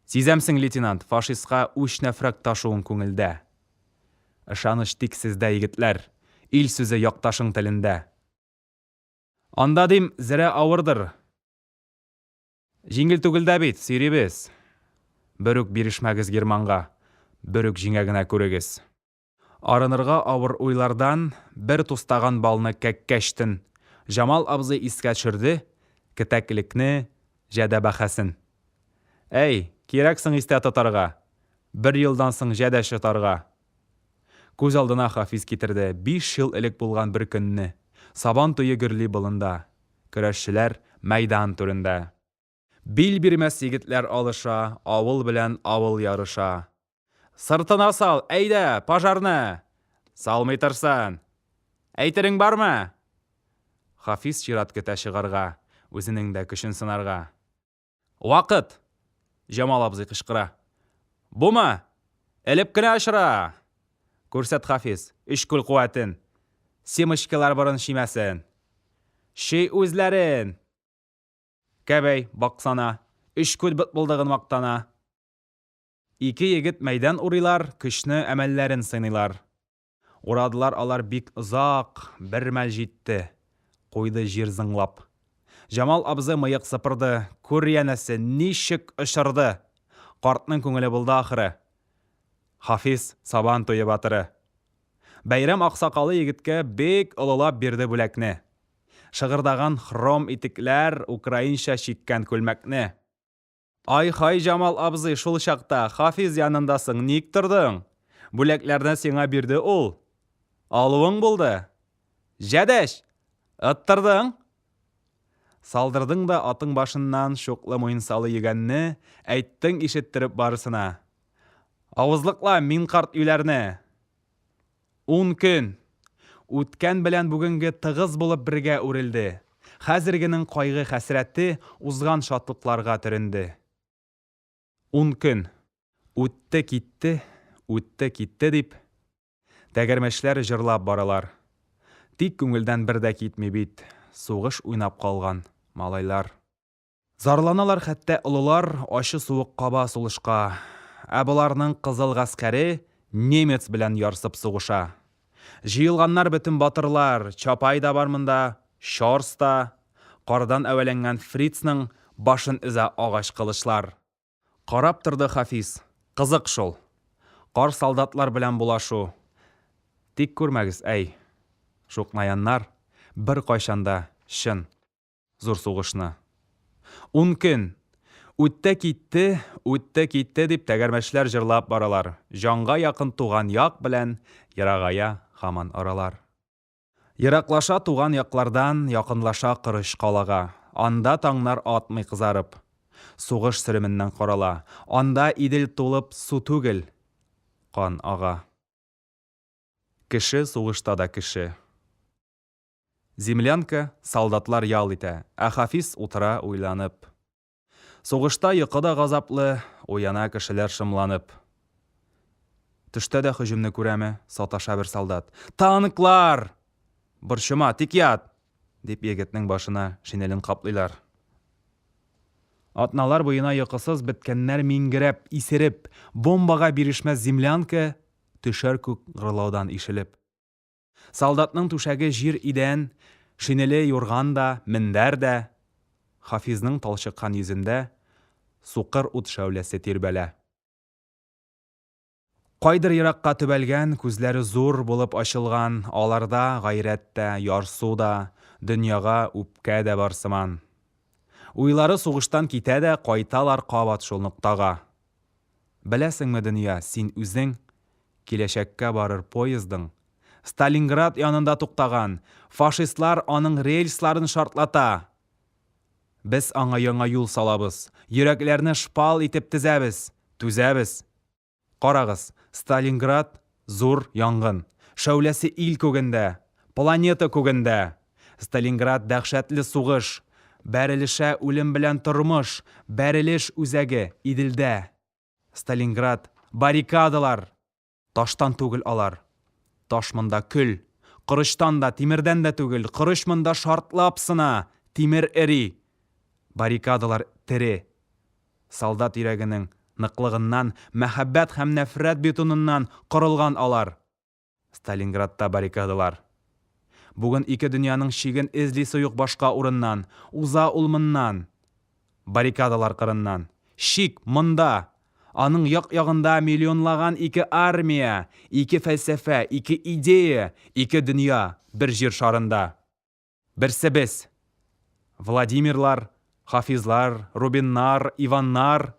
Сизәмсең, лейтенант, фашистка үч-нәфрәт ташуың күңелдә. Ышаныч тик сездә, егетләр, ил сүзе якташың телендә. Анда, дим, зерә авырдыр. Җиңел түгел дә бит, сөйрибез. Берүк бирешмәгез германга, берүк җиңә генә күрегез. Арынырга авыр уйлардан бер тустаган балны кәккәчтен, Җамал абзый искә төшерде кетәклекне, җәдә бәхәсен. Әй, кирәк соң истә тотарга, бер елдан соң җәдә чотарга. Күз алдына Хафиз китерде биш ел элек булган бер көнне. Сабан туе гөрли болында, көрәшчеләр мәйдан түрендә. Бил бирмәс егетләр алыша, авыл белән авыл ярыша. Сыртына сал, әйдә, пожарны! Салмый торсын! Әйтерең бармы? Хафиз чират көтә чыгарга, үзенең дә көчен сынарга. Вакыт! Җамал абзый кычкыра. Бумы? Элеп кенә очыра! Күрсәт, Хафиз, өч күл куәтен! Семочкалар борын чимәсен! Чөй үзләрен! Кәбәй, баксана, өч күл бытбылдыгын мактана. Ике егет мәйдан урыйлар, көчне, әмәлләрен сыйныйлар. Урадылар алар бик озак, бер мәл җитте, куйды җир зыңлап. Җамал абзый мыек сыпырды, күр янәсе, ничек очырды! Картның күңеле булды ахры. Хафиз, Сабан туе батыры. Бәйрәм аксакалы егеткә бик олылап бирде бүләкне. Шыгырдаган хром итекләр, украинча чиккән күлмәкне. Ай-һай, Җамал абзый, шул чакта Хафиз янындасың, ник тордың? Бүләкләрне сиңа бирде ул. Алуың булды. Җәдәш! Оттырдың! Салдырдың да атың башыннан чуклы муенсалы йөгәнне, әйттең ишеттереп барысына. Авызлыкла, мин карт юләрне! Ун көн! Үткән белән бүгенге тыгыз булып бергә үрелде. Хәзергенең кайгы-хәсрәте узган шатлыкларга төренде. Ун көн! Үтте-китте, үтте-китте дип, тәгәрмәчләр җырлап баралар. Тик күңелдән бер дә китми бит сугыш уйнап калган малайлар. Зарланалар хәтта олылар, ачы суык каба сулышка. Ә боларның кызыл гаскәре немец белән ярсып сугыша. Җыелганнар бөтен батырлар, Чапай да бар монда, Щорс та. Кардан әвәләнгән фрицның башын өзә агач кылычлар. Карап торды Хафиз. Кызык шул. Кар солдатлар белән булашу. Тик күрмәгез, әй, шукнаяннар, беркайчан да чын. Зур сугышны. Ун көн! Үтте китте, үтте китте дип тәгәрмәчләр җырлап баралар. Җанга якын туган як белән ерагая һаман аралар. Ераклаша туган яклардан, якынлаша корыч калага. Анда таңнар атмый кызарып. Сугыш сөременнән карала. Анда Идел тулып су түгел, кан ага. Кеше сугышта да кеше. Землянка, солдатлар ял итә, ә Хафиз утыра уйланып. Сугышта йокы да газаплы, уяна кешеләр шомланып. Төштә дә һөҗүмне күрәме, саташа бер солдат. Танклар! Борчыма, тик ят! дип егетнең башына шинелен каплыйлар. Атналар буена йокысыз беткәннәр миңгерәп, исереп, бомбага бирешмәс землянка төшәр күк гырлаудан ишелеп. Солдатның түшәге җир идән, шинеле юрган да, мендәр дә. Хафизның талчыккан йөзендә сукыр ут шәүләсе тирбәлә. Кайдыр еракка төбәлгән күзләре зур булып ачылган, аларда гайрәт тә, ярсу да, дөньяга үпкә дә бар сыман. Уйлары сугыштан китә дә кайталар кабат шул ноктага. Беләсеңме, дөнья, син үзең, киләчәккә барыр поездың Сталинград янында туктаган, фашистлар аның рельсларын шартлата. Без аңа яңа юл салабыз, йөрәкләрне шпал итеп тезәбез, түзәбез. Карагыз, Сталинград, зур янгын. Шәүләсе ил күгендә, планета күгендә. Сталинград, дәһшәтле сугыш. Бәрелешә үлем белән тормыш, бәрелеш үзәге, Иделдә. Сталинград, баррикадалар! Таштан түгел алар. Таш монда көл. Корычтан да, тимердән дә түгел, корыч монда шартлап сына, тимер эри. Баррикадалар тере. Солдат йөрәгенең ныклыгыннан, мәхәббәт һәм нәфрәт бетоныннан корылган алар. Сталинградта баррикадалар. Бүген ике дөньяның чиген эзлисе юк башка урыннан, уза ул моннан. Баррикадалар кырыннан. Чик, монда! Аның як-ягында миллионлаган ике армия, ике фәлсәфә, ике идея, ике дөнья бер җир шарында. Берсе без. Владимирлар, Хафизлар, Рубиннар, Иваннар.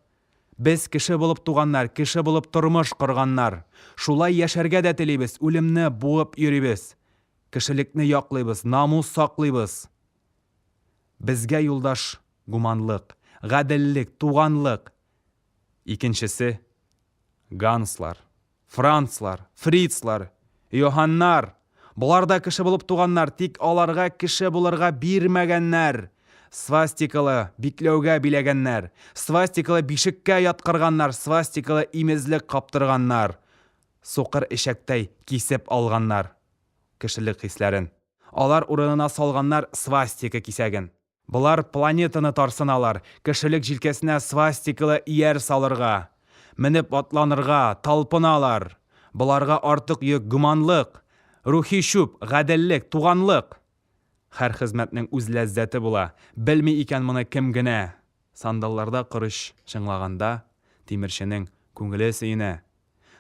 Без кеше булып туганнар, кеше булып тормыш корганнар. Шулай яшәргә дә телибез, үлемне буып йөрибез. Кешелекне яклыйбыз, намус саклыйбыз. Безгә юлдаш гуманлык, гаделлек, туганлык. Икенчесе, Ганслар. Францлар, фрицлар, Йоһаннар! Болар да кеше булып туганнар, тик аларга кеше булырга бирмәгәннәр! Свастикалы бикләүгә биләгәннәр, свастикалы бишеккә яткырганнар, свастикалы имезлек каптырганнар, сукыр эчәктәй кисеп алганнар кешелек хисләрен. Алар урынына салганнар свастика кисәген. Болар планетаны тарсыналар, кешелек җилкәсенә свастикалы ияр салырга, менеп атланырга талпыналар. Боларга артык йөк гуманлык, рухи чүп, гаделлек, туганлык. Һәр хезмәтнең үз ләззәте була, белми икән моны кем генә. Сандалларда корыч чыңлаганда, тимерченең күңеле сөенә.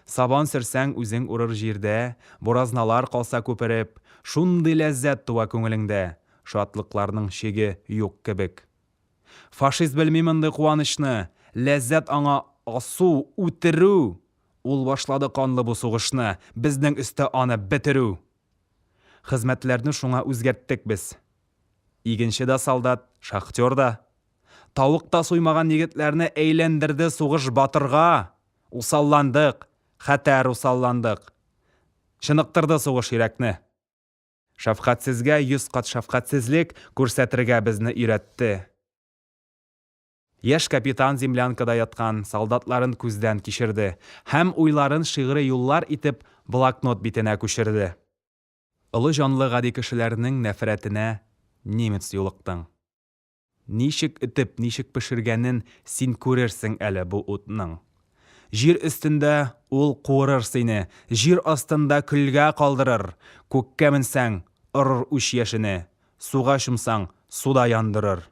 Сабан сөрсәң, үзең урыр җирдә, Буразналар калса күпереп, Шундый ләззәт туа күңелеңдә, Шатлыкларның чиге юк кебек. Фашист белми мондый куанычны, Ләззәт аңа асу, үтерү! Ул башлады канлы бу сугышны, Безнең өстә аны бетерү! Хезмәтләрне шуңа үзгәрттек без. Игенче дә солдат, шахтер да. Тавык та суймаган егетләрне Әйләндерде сугыш батырга! Усалландык, хәтәр усалландык. Чыныктырды сугыш йөрәкне. Шәфкатьсезгә 100 кат шәфкатьсезлек күрсәтергә безне өйрәтте. Яшь капитан землянкада яткан солдатларын күздән кичерде һәм уйларын шигъри юллар итеп блокнот битенә күчерде. Олы җанлы гади кешеләрнең нәфрәтенә немец юлыктың. Ничек өтеп, ничек пешергәнен син күрерсең әле бу утның. Җир өстендә ул куырыр сине, җир астында көлгә калдырыр, күккә менсәң, орыр үч яшене, суга чумсаң, суда яндырыр.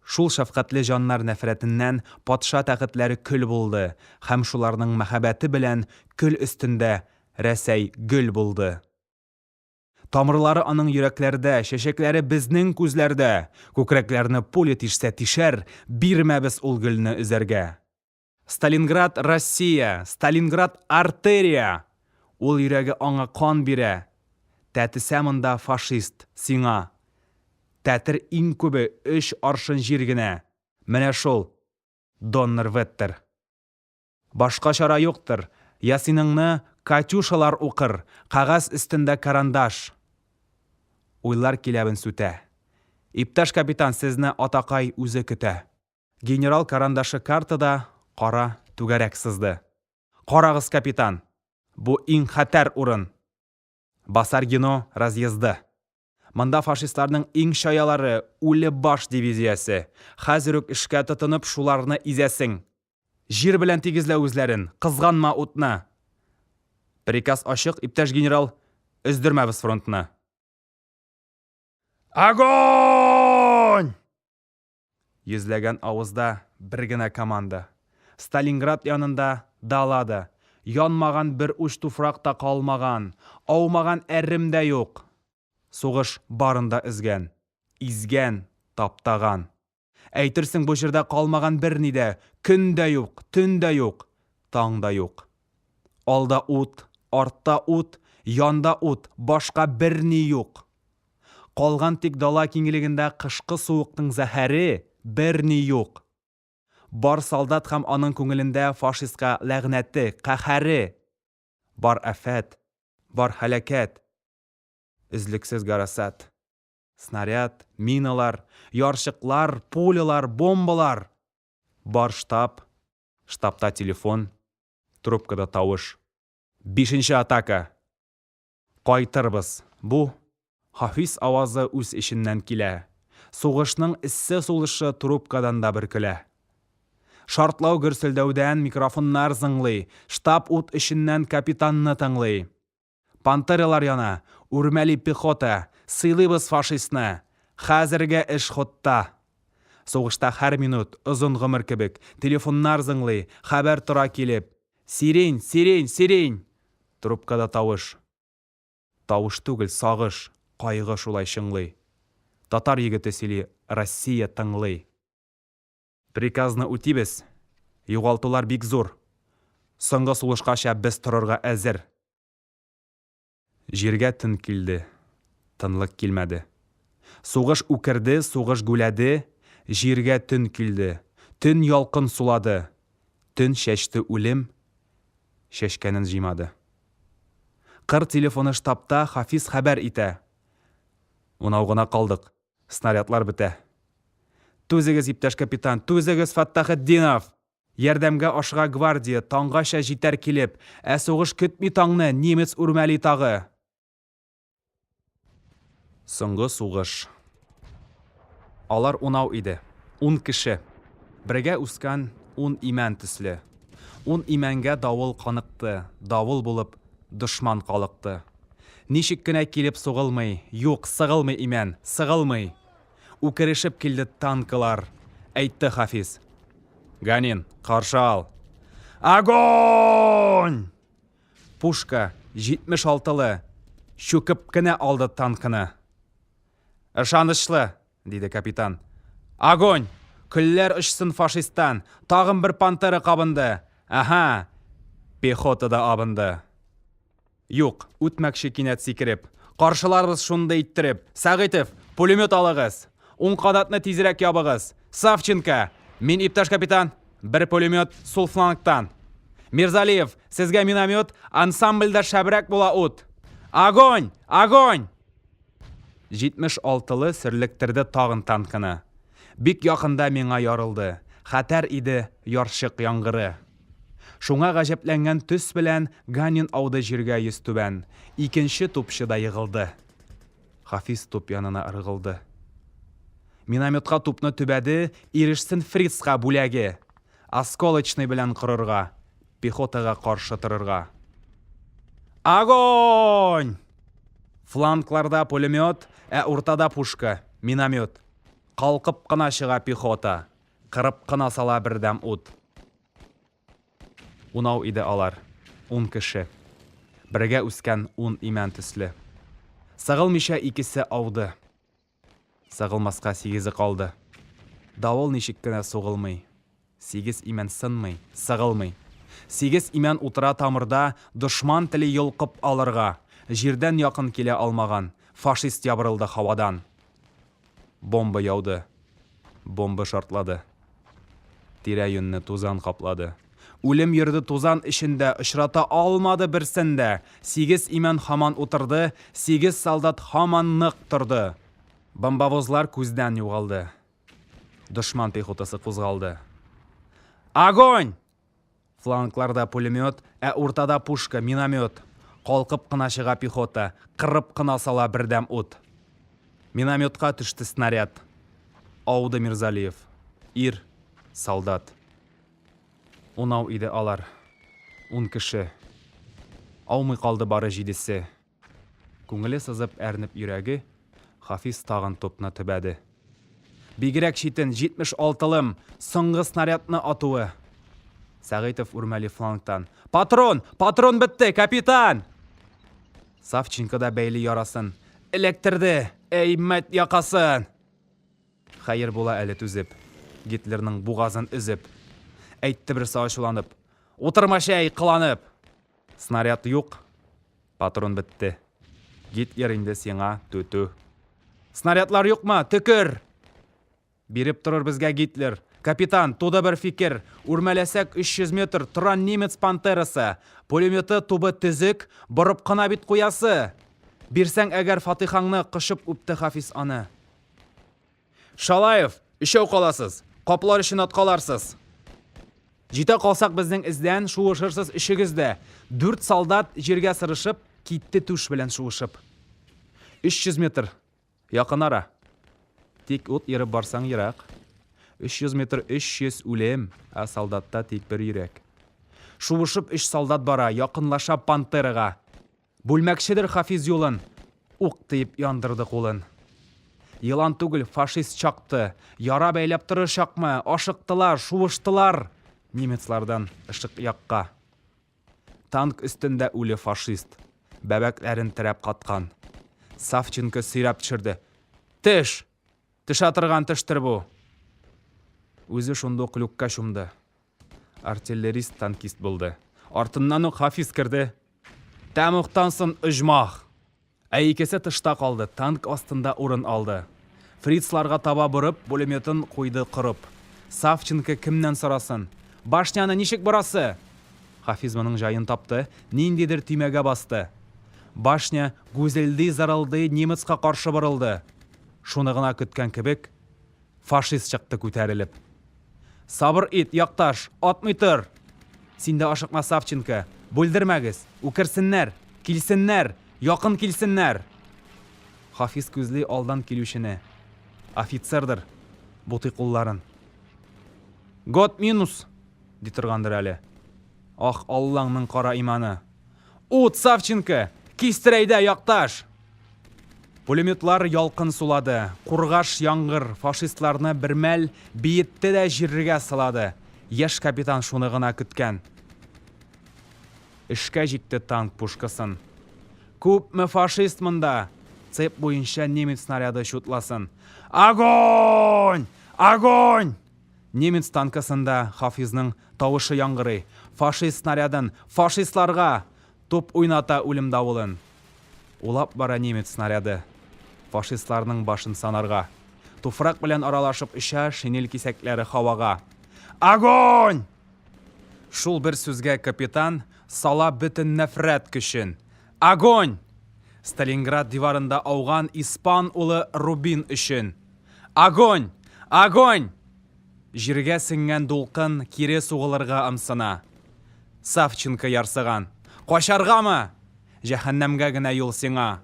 Шул шәфкатьле җаннар нәфрәтеннән патша тәхетләре көл булды һәм шуларның мәхәббәте белән көл өстендә Рәсәй гөл булды. Тамырлары аның йөрәкләрдә, чәчәкләре безнең күзләрдә. Күкрәкләрне пуля тишсә тишәр, бирмәбез ул гөлне өзәргә. Сталинград, Россия! Сталинград, артерия! Ул йөрәге аңа кан бирә. Тәтесә монда фашист, сиңа. Тәтер иң күбе өч аршын җир генә. Менә шул, Доннерветтер. Башка чара юктыр, Ясиныңны Катюшалар укыр, кәгазь өстендә карандаш. Уйлар киләбен сүтә. Иптәш капитан, сезне атакай үзе көтә. Генерал карандашы картада кара түгәрәк сызды. Карагыз, капитан! Бу иң хәтәр урын! Басаргино разъезды. Монда фашистларның иң чаялары, Үле баш дивизиясе. Хәзер үк эшкә тотынып, шуларны изәсең. Җир белән тигезлә үзләрен, кызганма утны! Приказ ачык, иптәш генерал, өздермәбез фронтны. Огонь! Йөзләгән авызда бер генә команда. Сталинград янында дала да, янмаган бер уч туфрак та калмаган, аумаган әрем дә юк. Сугыш барын да өзгән, изгән, таптаган. Әйтерсең бу җирдә калмаган берни дә, көн дә юк, төн дә юк, таң да юк. Алда ут, артта ут, янда ут, башка берни юк. Калган тик дала киңлегендә кышкы суыкның зәһәре, берни юк. Бар солдат һәм аның күңелендә фашистка ләгънәте, каһәре. Бар афәт, бар һәлакәт, өзлексез гарасат. Снаряд, миналар, ярчыклар, пулялар, бомбалар. Бар штаб, штабта телефон, трубкада тавыш. Бишенче атака! Кайтырбыз. Бу, Хафиз авазы үз эченнән килә. Сугышның эссе сулышы трубкадан да бөркелә. Шартлау гөрселдәүдән микрофоннар зыңлый, штаб ут эченнән капитанны тыңлый. Пантералар яна, үрмәли пехота, сыйлыйбыз фашистны! Хәзергә эш ходта! Сугышта һәр минут, озын гомер кебек, телефоннар зыңлый, хәбәр тора килеп. Сирень, сирень, сирень! Трубкада тавыш. Тавыш түгел, сагыш, кайгы шулай чыңлый. Татар егете сөйли, Россия тыңлый. Приказны үтибез. Югалтулар бик зур. Соңгы сулышкача без торырга әзер. Җиргә төн килде, тынлык килмәде. Сугыш үкерде, сугыш гүләде, Җиргә төн килде, төн ялкын сулады, Төн чәчте үлем, чәчкәнен җыймады. Кыр телефоны штабта Хафиз хәбәр итә. Унау гына калдык, снарядлар бетә. Түзегез, иптәш капитан, түзегез, Фәттахетдинов! Ярдәмгә ашыга гвардия, таңгача җитәр килеп, ә сугыш көтми таңны, немец үрмәли тагы. Соңгы сугыш. Алар унау иде. Ун кеше. Бергә үскән ун имән төсле. Ун имәнгә давыл каныкты, давыл булып дошман калыкты. Ничек кенә килеп сугылмый, юк, сыгылмый имән, сыгылмый! Үкерешеп килде танкалар. Әйтте Хафиз. Ганин, каршы ал. Огонь! Пушка, 76-лы, чүкеп кенә алды танкны. Ышанычлы, диде капитан. Огонь! Көлләр очсын фашисттан. Тагын бер пантера кабынды. Аһа! Пехота да абынды. Юк, үтмәкче кинәт сикереп. Каршыларбыз шундый иттереп. Сәгыйтов, пулемет алыгыз! Уң канатны тизрәк ябыгыз! Савченко! Мин, иптәш капитан! Бер пулемет сул флангтан! Мирзалиев, сезгә миномет, ансамбльдә шәбрәк була ут! Огонь! Огонь! 76-лы сөрлектерде тагын танкыны. Бик якында миңа ярылды. Хәтәр иде ярчык яңгыры. Шуңа гаҗәпләнгән төс белән Ганин ауды җиргә йөзтүбән. Икенче тупчы да егылды. Хафиз туп янына ыргылды. Минометка тупны төбәде, ирешсен фрицка бүләге! Осколочный белән корырга, пехотага каршы торырга. Огонь! Флангларда пулемет, ә уртада пушка, миномет. Калкып кына чыга пехота, кырып кына сала бердәм ут. Унау иде алар, ун кеше. Бергә үскән ун имән төсле. Сыгылмыйча икесе ауды. Сыгылмаска сигезе калды. Давыл ничек кенә сугылмый. Сигез имән сынмый, сыгылмый. Сигез имән утыра тамырда, дошман тели йолкып алырга. Җирдән якын килә алмаган, фашист ябырылды һавадан. Бомба яуды. Бомба шартлады. Тирә-юньне тузан каплады. Үлем йөрде тузан эчендә, очрата алмады берсен дә. Сигез имән һаман утырды, сигез солдат һаман нык торды. Бомбовозлар күздән югалды. Дошман пехотасы кузгалды. Огонь! Флангларда пулемет, ә уртада пушка, миномет. Калкып кына чыга пехота, кырып кына сала бердәм ут. Минометка төште снаряд. Ауды Мирзалиев. Ир, солдат. Унау иде алар. Ун кеше. Аумый калды бары җидесе. Күңеле сызып, әрнеп йөрәге, Хафиз тагын тупны төбәде. Бигрәк читен, 76-лым, соңгы снарядны атуы. Сәгыйтов үрмәли флангтан. Патрон! Патрон бетте, капитан! Савченко да бәйли ярасын. Эләктерде! Әй, мәт якасын! Хәер була әле түзеп. Гитлерның бугазын өзеп. Әйтте берсе ачуланып. Утырма чәй, кыланып! Снаряд юк, патрон бетте. Гитлер инде сиңа түтү. Снарядлар юкмы? Төкер! Биреп торыр безгә Гитлер. Капитан, туды бер фикер. Үрмәләсәк 300 метр, тора немец пантерасы. Пулеметы тубы төзек, борып кына бит куясы. Бирсәң әгәр фатыйхаңны, кочып үпте Хафиз аны. Шалаев, өчәү каласыз. Каплар өчен аткаларсыз. Җитә калсак безнең эздән, шуышырсыз өчегез дә. Дүрт солдат җиргә сырышып, китте түш белән шуышып. 300 метр. Якын ара. Тик ут ерып барсаң ерак. 300 метр 300 үлем, ә солдатта тик бер йөрәк. Шуышып өч солдат бара, якынлаша Пантерага. Бүлмәкчедер Хафиз юлын, Ук диеп яндырды кулын. Елан түгел, фашист чакты, Яра бәйләп торыр чакмы, Ашыктылар, шуыштылар Немецлардан ышык якка. Танк өстендә үле фашист, Бәбәкләрен терәп каткан. Савченко сөйрәп төшерде. Төш! Төшә торган төштер бу! Үзе шундук люкка чумды. Артиллерист-танкист булды. Артыннан ук Хафиз керде. Тәмугтан сон оҗмах! Ә икесе тышта калды, танк астында урын алды. Фрицларга таба борып, пулеметын куйды корып. Савченко кемнән сорасын? Башняны ничек борасы? Хафиз моның җаен тапты, ниндидер төймәгә басты. Башня, гүзелди-зырылдый, немецка каршы борылды. Шуны гына көткән кебек, фашист чыкты күтәрелеп. Сабыр ит, якташ, атмый тор! Син дә ашыкма, Савченко, бүлдермәгез, үкерсеннәр, килсеннәр, якын килсеннәр! Хафиз күзли алдан килүчене. Офицердыр, бутый кулларын. Год минус! ди торгандыр әле. Ах, Аллаңның кара иманы! Ут, Савченко! Кистер әйдә, якташ! Пулеметлар ялкын сулады, кургаш яңгыр фашистларны бермәл биетте дә җиргә сылады. Яшь капитан шуны гына көткән. Эшкә җикте танк пушкасын. Күпме фашист монда! Цепь буенча немец снаряды чутласын. Огонь! Огонь! Немец танкасында Хафизның тавышы яңгырый. Фашист снарядын! Фашистларга! Туп уйната үлем давылын. Улап бара немец снаряды. Фашистларның башын санарга. Туфрак белән аралашып оча шинель кисәкләре һавага. Огонь! Шул бер сүзгә капитан сала бөтен нәфрәт көчен. Огонь! Сталинград диварында ауган испан улы Рубин өчен. Огонь! Огонь! Җиргә сеңгән дулкын кире сугылырга ымсына. Савченко ярсыган. Качаргамы? Җәһәннәмгә генә юл сиңа!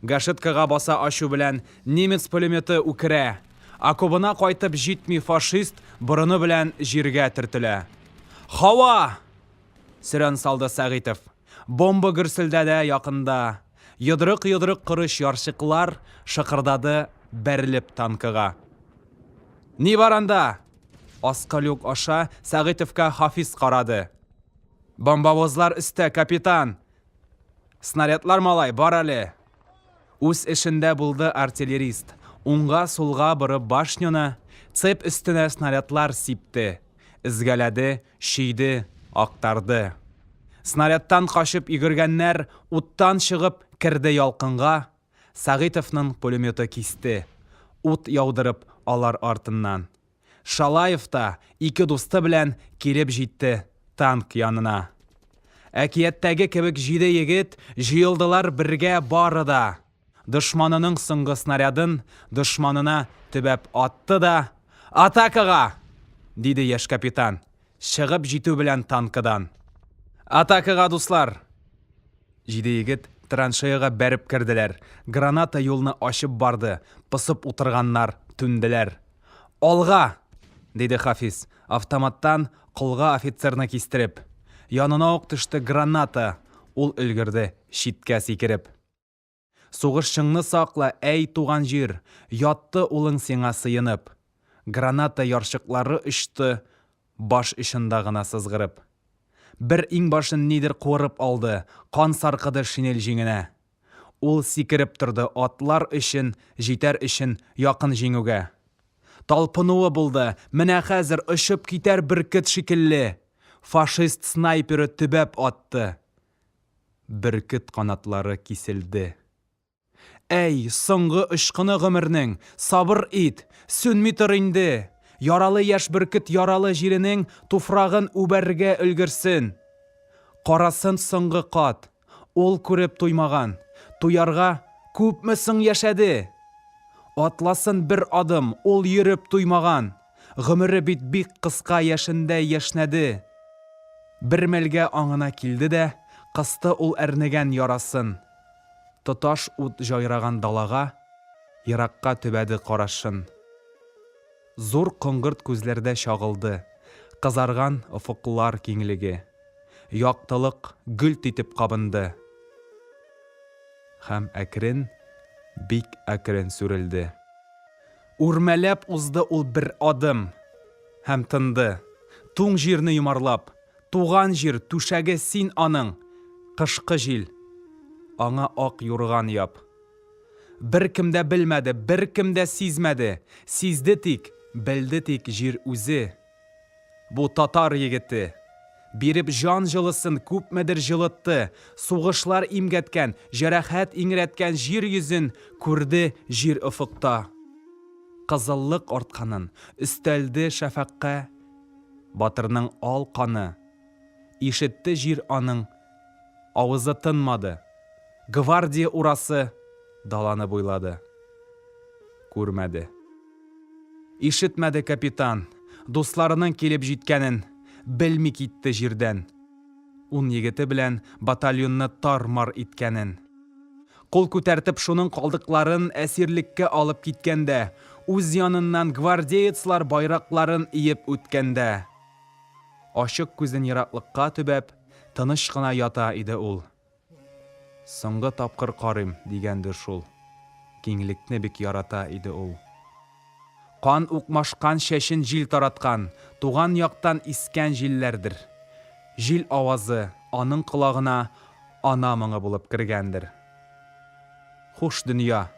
Гашеткага баса ачу белән немец пулеметы үкерә. Окобына кайтып җитми фашист борыны белән җиргә төртелә. Һава! Сөрән салды Сәгыйтов. Бомба гөрселдәде якында. Йодрык-йодрык корыч ярчыклар шыкырдады бәрелеп танкыга. Ни бар анда? Аскы люк аша Сәгыйтовка Хафиз карады. Бомбовозлар өстә, капитан! Снарядлар, малай, бар әле! Үз эшендә булды артиллерист. Уңга-сулга борып башняны, цепь өстенә снарядлар сипте. Өзгәләде, чөйде, актарды. Снарядтан качып йөгергәннәр уттан чыгып керде ялкынга, Сәгыйтовның пулеметы кисте, ут яудырып алар артыннан. Шалаев та ике дусты белән килеп җитте танк янына. Әкияттәге кебек җиде егет җыелдылар бергә бары да. Дошманының соңгы снарядын дошманына төбәп атты да, Атакага! диде яшь капитан, чыгып җитү белән танкыдан. Атакага, дуслар! Җиде егет. Траншеяга бәреп керделәр. Граната юлны ачып барды. Посып утырганнар түнделәр. Алга! диде Хафиз, автоматтан колга офицерны кистереп. Янына ук төште граната, ул өлгерде читкә сикереп. Сугышчыңны сакла, әй, туган җир, Ятты улың сиңа сыенып. Граната ярчыклары очты, Баш очында гына сызгырып. Бер иңбашын нидер куырып алды, Кан саркыды шинель җиңенә. Ул сикереп торды, атлар өчен, Җитәр өчен якын җиңүгә. Талпынуы булды, менә хәзер Очып китәр бөркет шикелле. Фашист снайперы төбәп атты. Бөркет канатлары киселде. Әй, соңгы очкыны гомернең, Сабыр ит, сүнми тор инде! Яралы яшь бөркет яралы җиренең Туфрагын үбәргә өлгерсен. Карасын соңгы кат, ул күреп туймаган, Туярга күпме соң яшәде? Атласын бер адым, ул йөреп туймаган, Гомере бит бик кыска яшендәй яшьнәде. Бер мәлгә аңына килде дә, Кысты ул әрнегән ярасын. Тоташ ут җайраган далага Еракка төбәде карашын. Зур коңгырт күзләрдә чагылды Кызарган офыклар киңлеге. Яктылык гөлт итеп кабынды. Һәм әкрен, бик әкрен сүрелде. Үрмәләп узды ул бер адым һәм тынды. Туң җирне йомарлап, Туган җир, түшәге син аның, Кышкы җил, аңа ак юрган яп. Беркем дә белмәде, беркем дә сизмәде, Сизде тик, белде тик җир үзе. Бу татар егете. Биреп җан җылысын күпмедер җылытты, сугышлар имгәткән, җәрәхәт иңрәткән җир йөзен күрде җир офыкта. Кызыллык артканын өстәлде шәфәкъкә батырның ал каны. Ишетте җир аның, авызы тынмады. Гвардия урасы даланы буйлады. Күрмәде. Ишетмәде капитан, дусларының килеп җиткәнен, белми китте җирдән. Ун егете белән батальонны тар-мар иткәнен. Кул күтәртеп шуның калдыкларын әсирлеккә алып киткәндә, үз яныннан гвардеецлар байракларын иеп үткәндә. Ачык күзен ераклыкка төбәп, тыныч кына ята иде ул. Соңгы тапкыр карыйм, дигәндер шул. Киңлекне бик ярата иде ул. Кан укмашкан чәчен җил тараткан, туган яктан искән җилләрдер. Җил авазы аның колагына ана моңы булып кергәндер. Хуш, дөнья!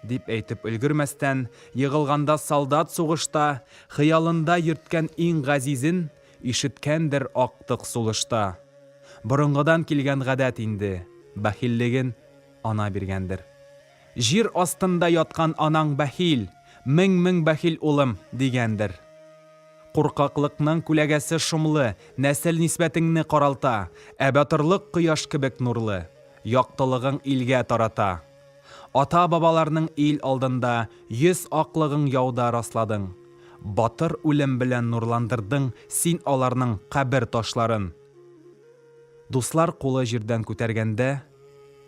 дип әйтеп өлгермәстән, егылганда солдат сугышта, хыялында йөрткән иң газизен ишеткәндер актык сулышта. Борынгыдан килгән гадәт инде, бәхиллеген ана биргәндер. Җир астында яткан анаң бәхил, мең-мең бәхил улым, дигәндер. Куркаклыкның күләгәсе шомлы, нәсел нисбәтеңне каралта, ә батырлык кояш кебек нурлы, яктылыгың илгә тарата. Ата-бабаларның ил алдында йөз аклыгың яуда расладың. Батыр үлем белән нурландырдың син аларның кабер ташларын. Дуслар кулы җирдән күтәргәндә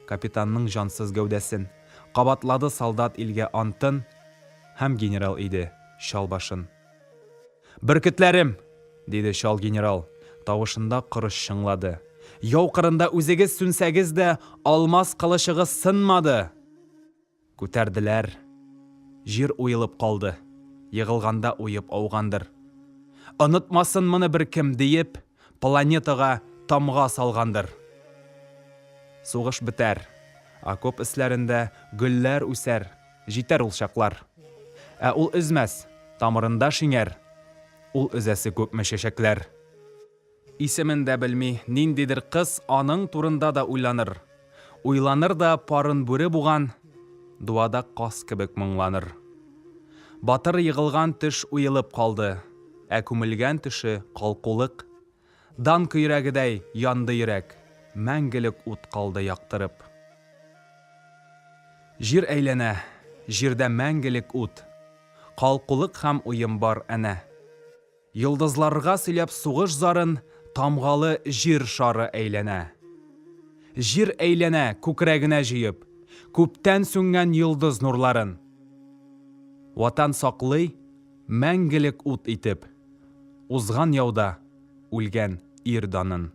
капитанның җансыз гәүдәсен, кабатлады солдат илгә антын һәм генерал иде чал башын. Бөркетләрем! диде чал генерал, тавышында корыч чыңлады. Яу кырында үзегез сүнсәгез дә, алмаз кылычыгыз сынмады! Күтәрделәр. Җир уелып калды. Егылганда уеп аугандыр. Онытмасын моны беркем, диеп, планетага тамга салгандыр. Сугыш бетәр. Окоп өсләрендә гөлләр үсәр. Җитәр ул чаклар. Ә ул өзмәс, тамырында шиңәр. Ул өзәсе күпме чәчәкләр. Исемен дә белми, ниндидер кыз аның турында да уйланыр. Уйланыр да парын бүре буган, дуадак каз кебек моңланыр. Батыр егылган төш уелып калды, ә күмелгән төше калкулык. Дан көйрәгедәй янды йөрәк, мәңгелек ут калды яктырып. Җир әйләнә, җирдә мәңгелек ут. Калкулык һәм уем бар әнә. Йолдызларга сөйләп сугыш зарын, Тамгалы җир шары әйләнә. Җир әйләнә күкрәгенә җыеп, Күптән сүнгән йолдыз нурларын. Ватан саклый, мәңгелек ут итеп, Узган яуда үлгән ир данын.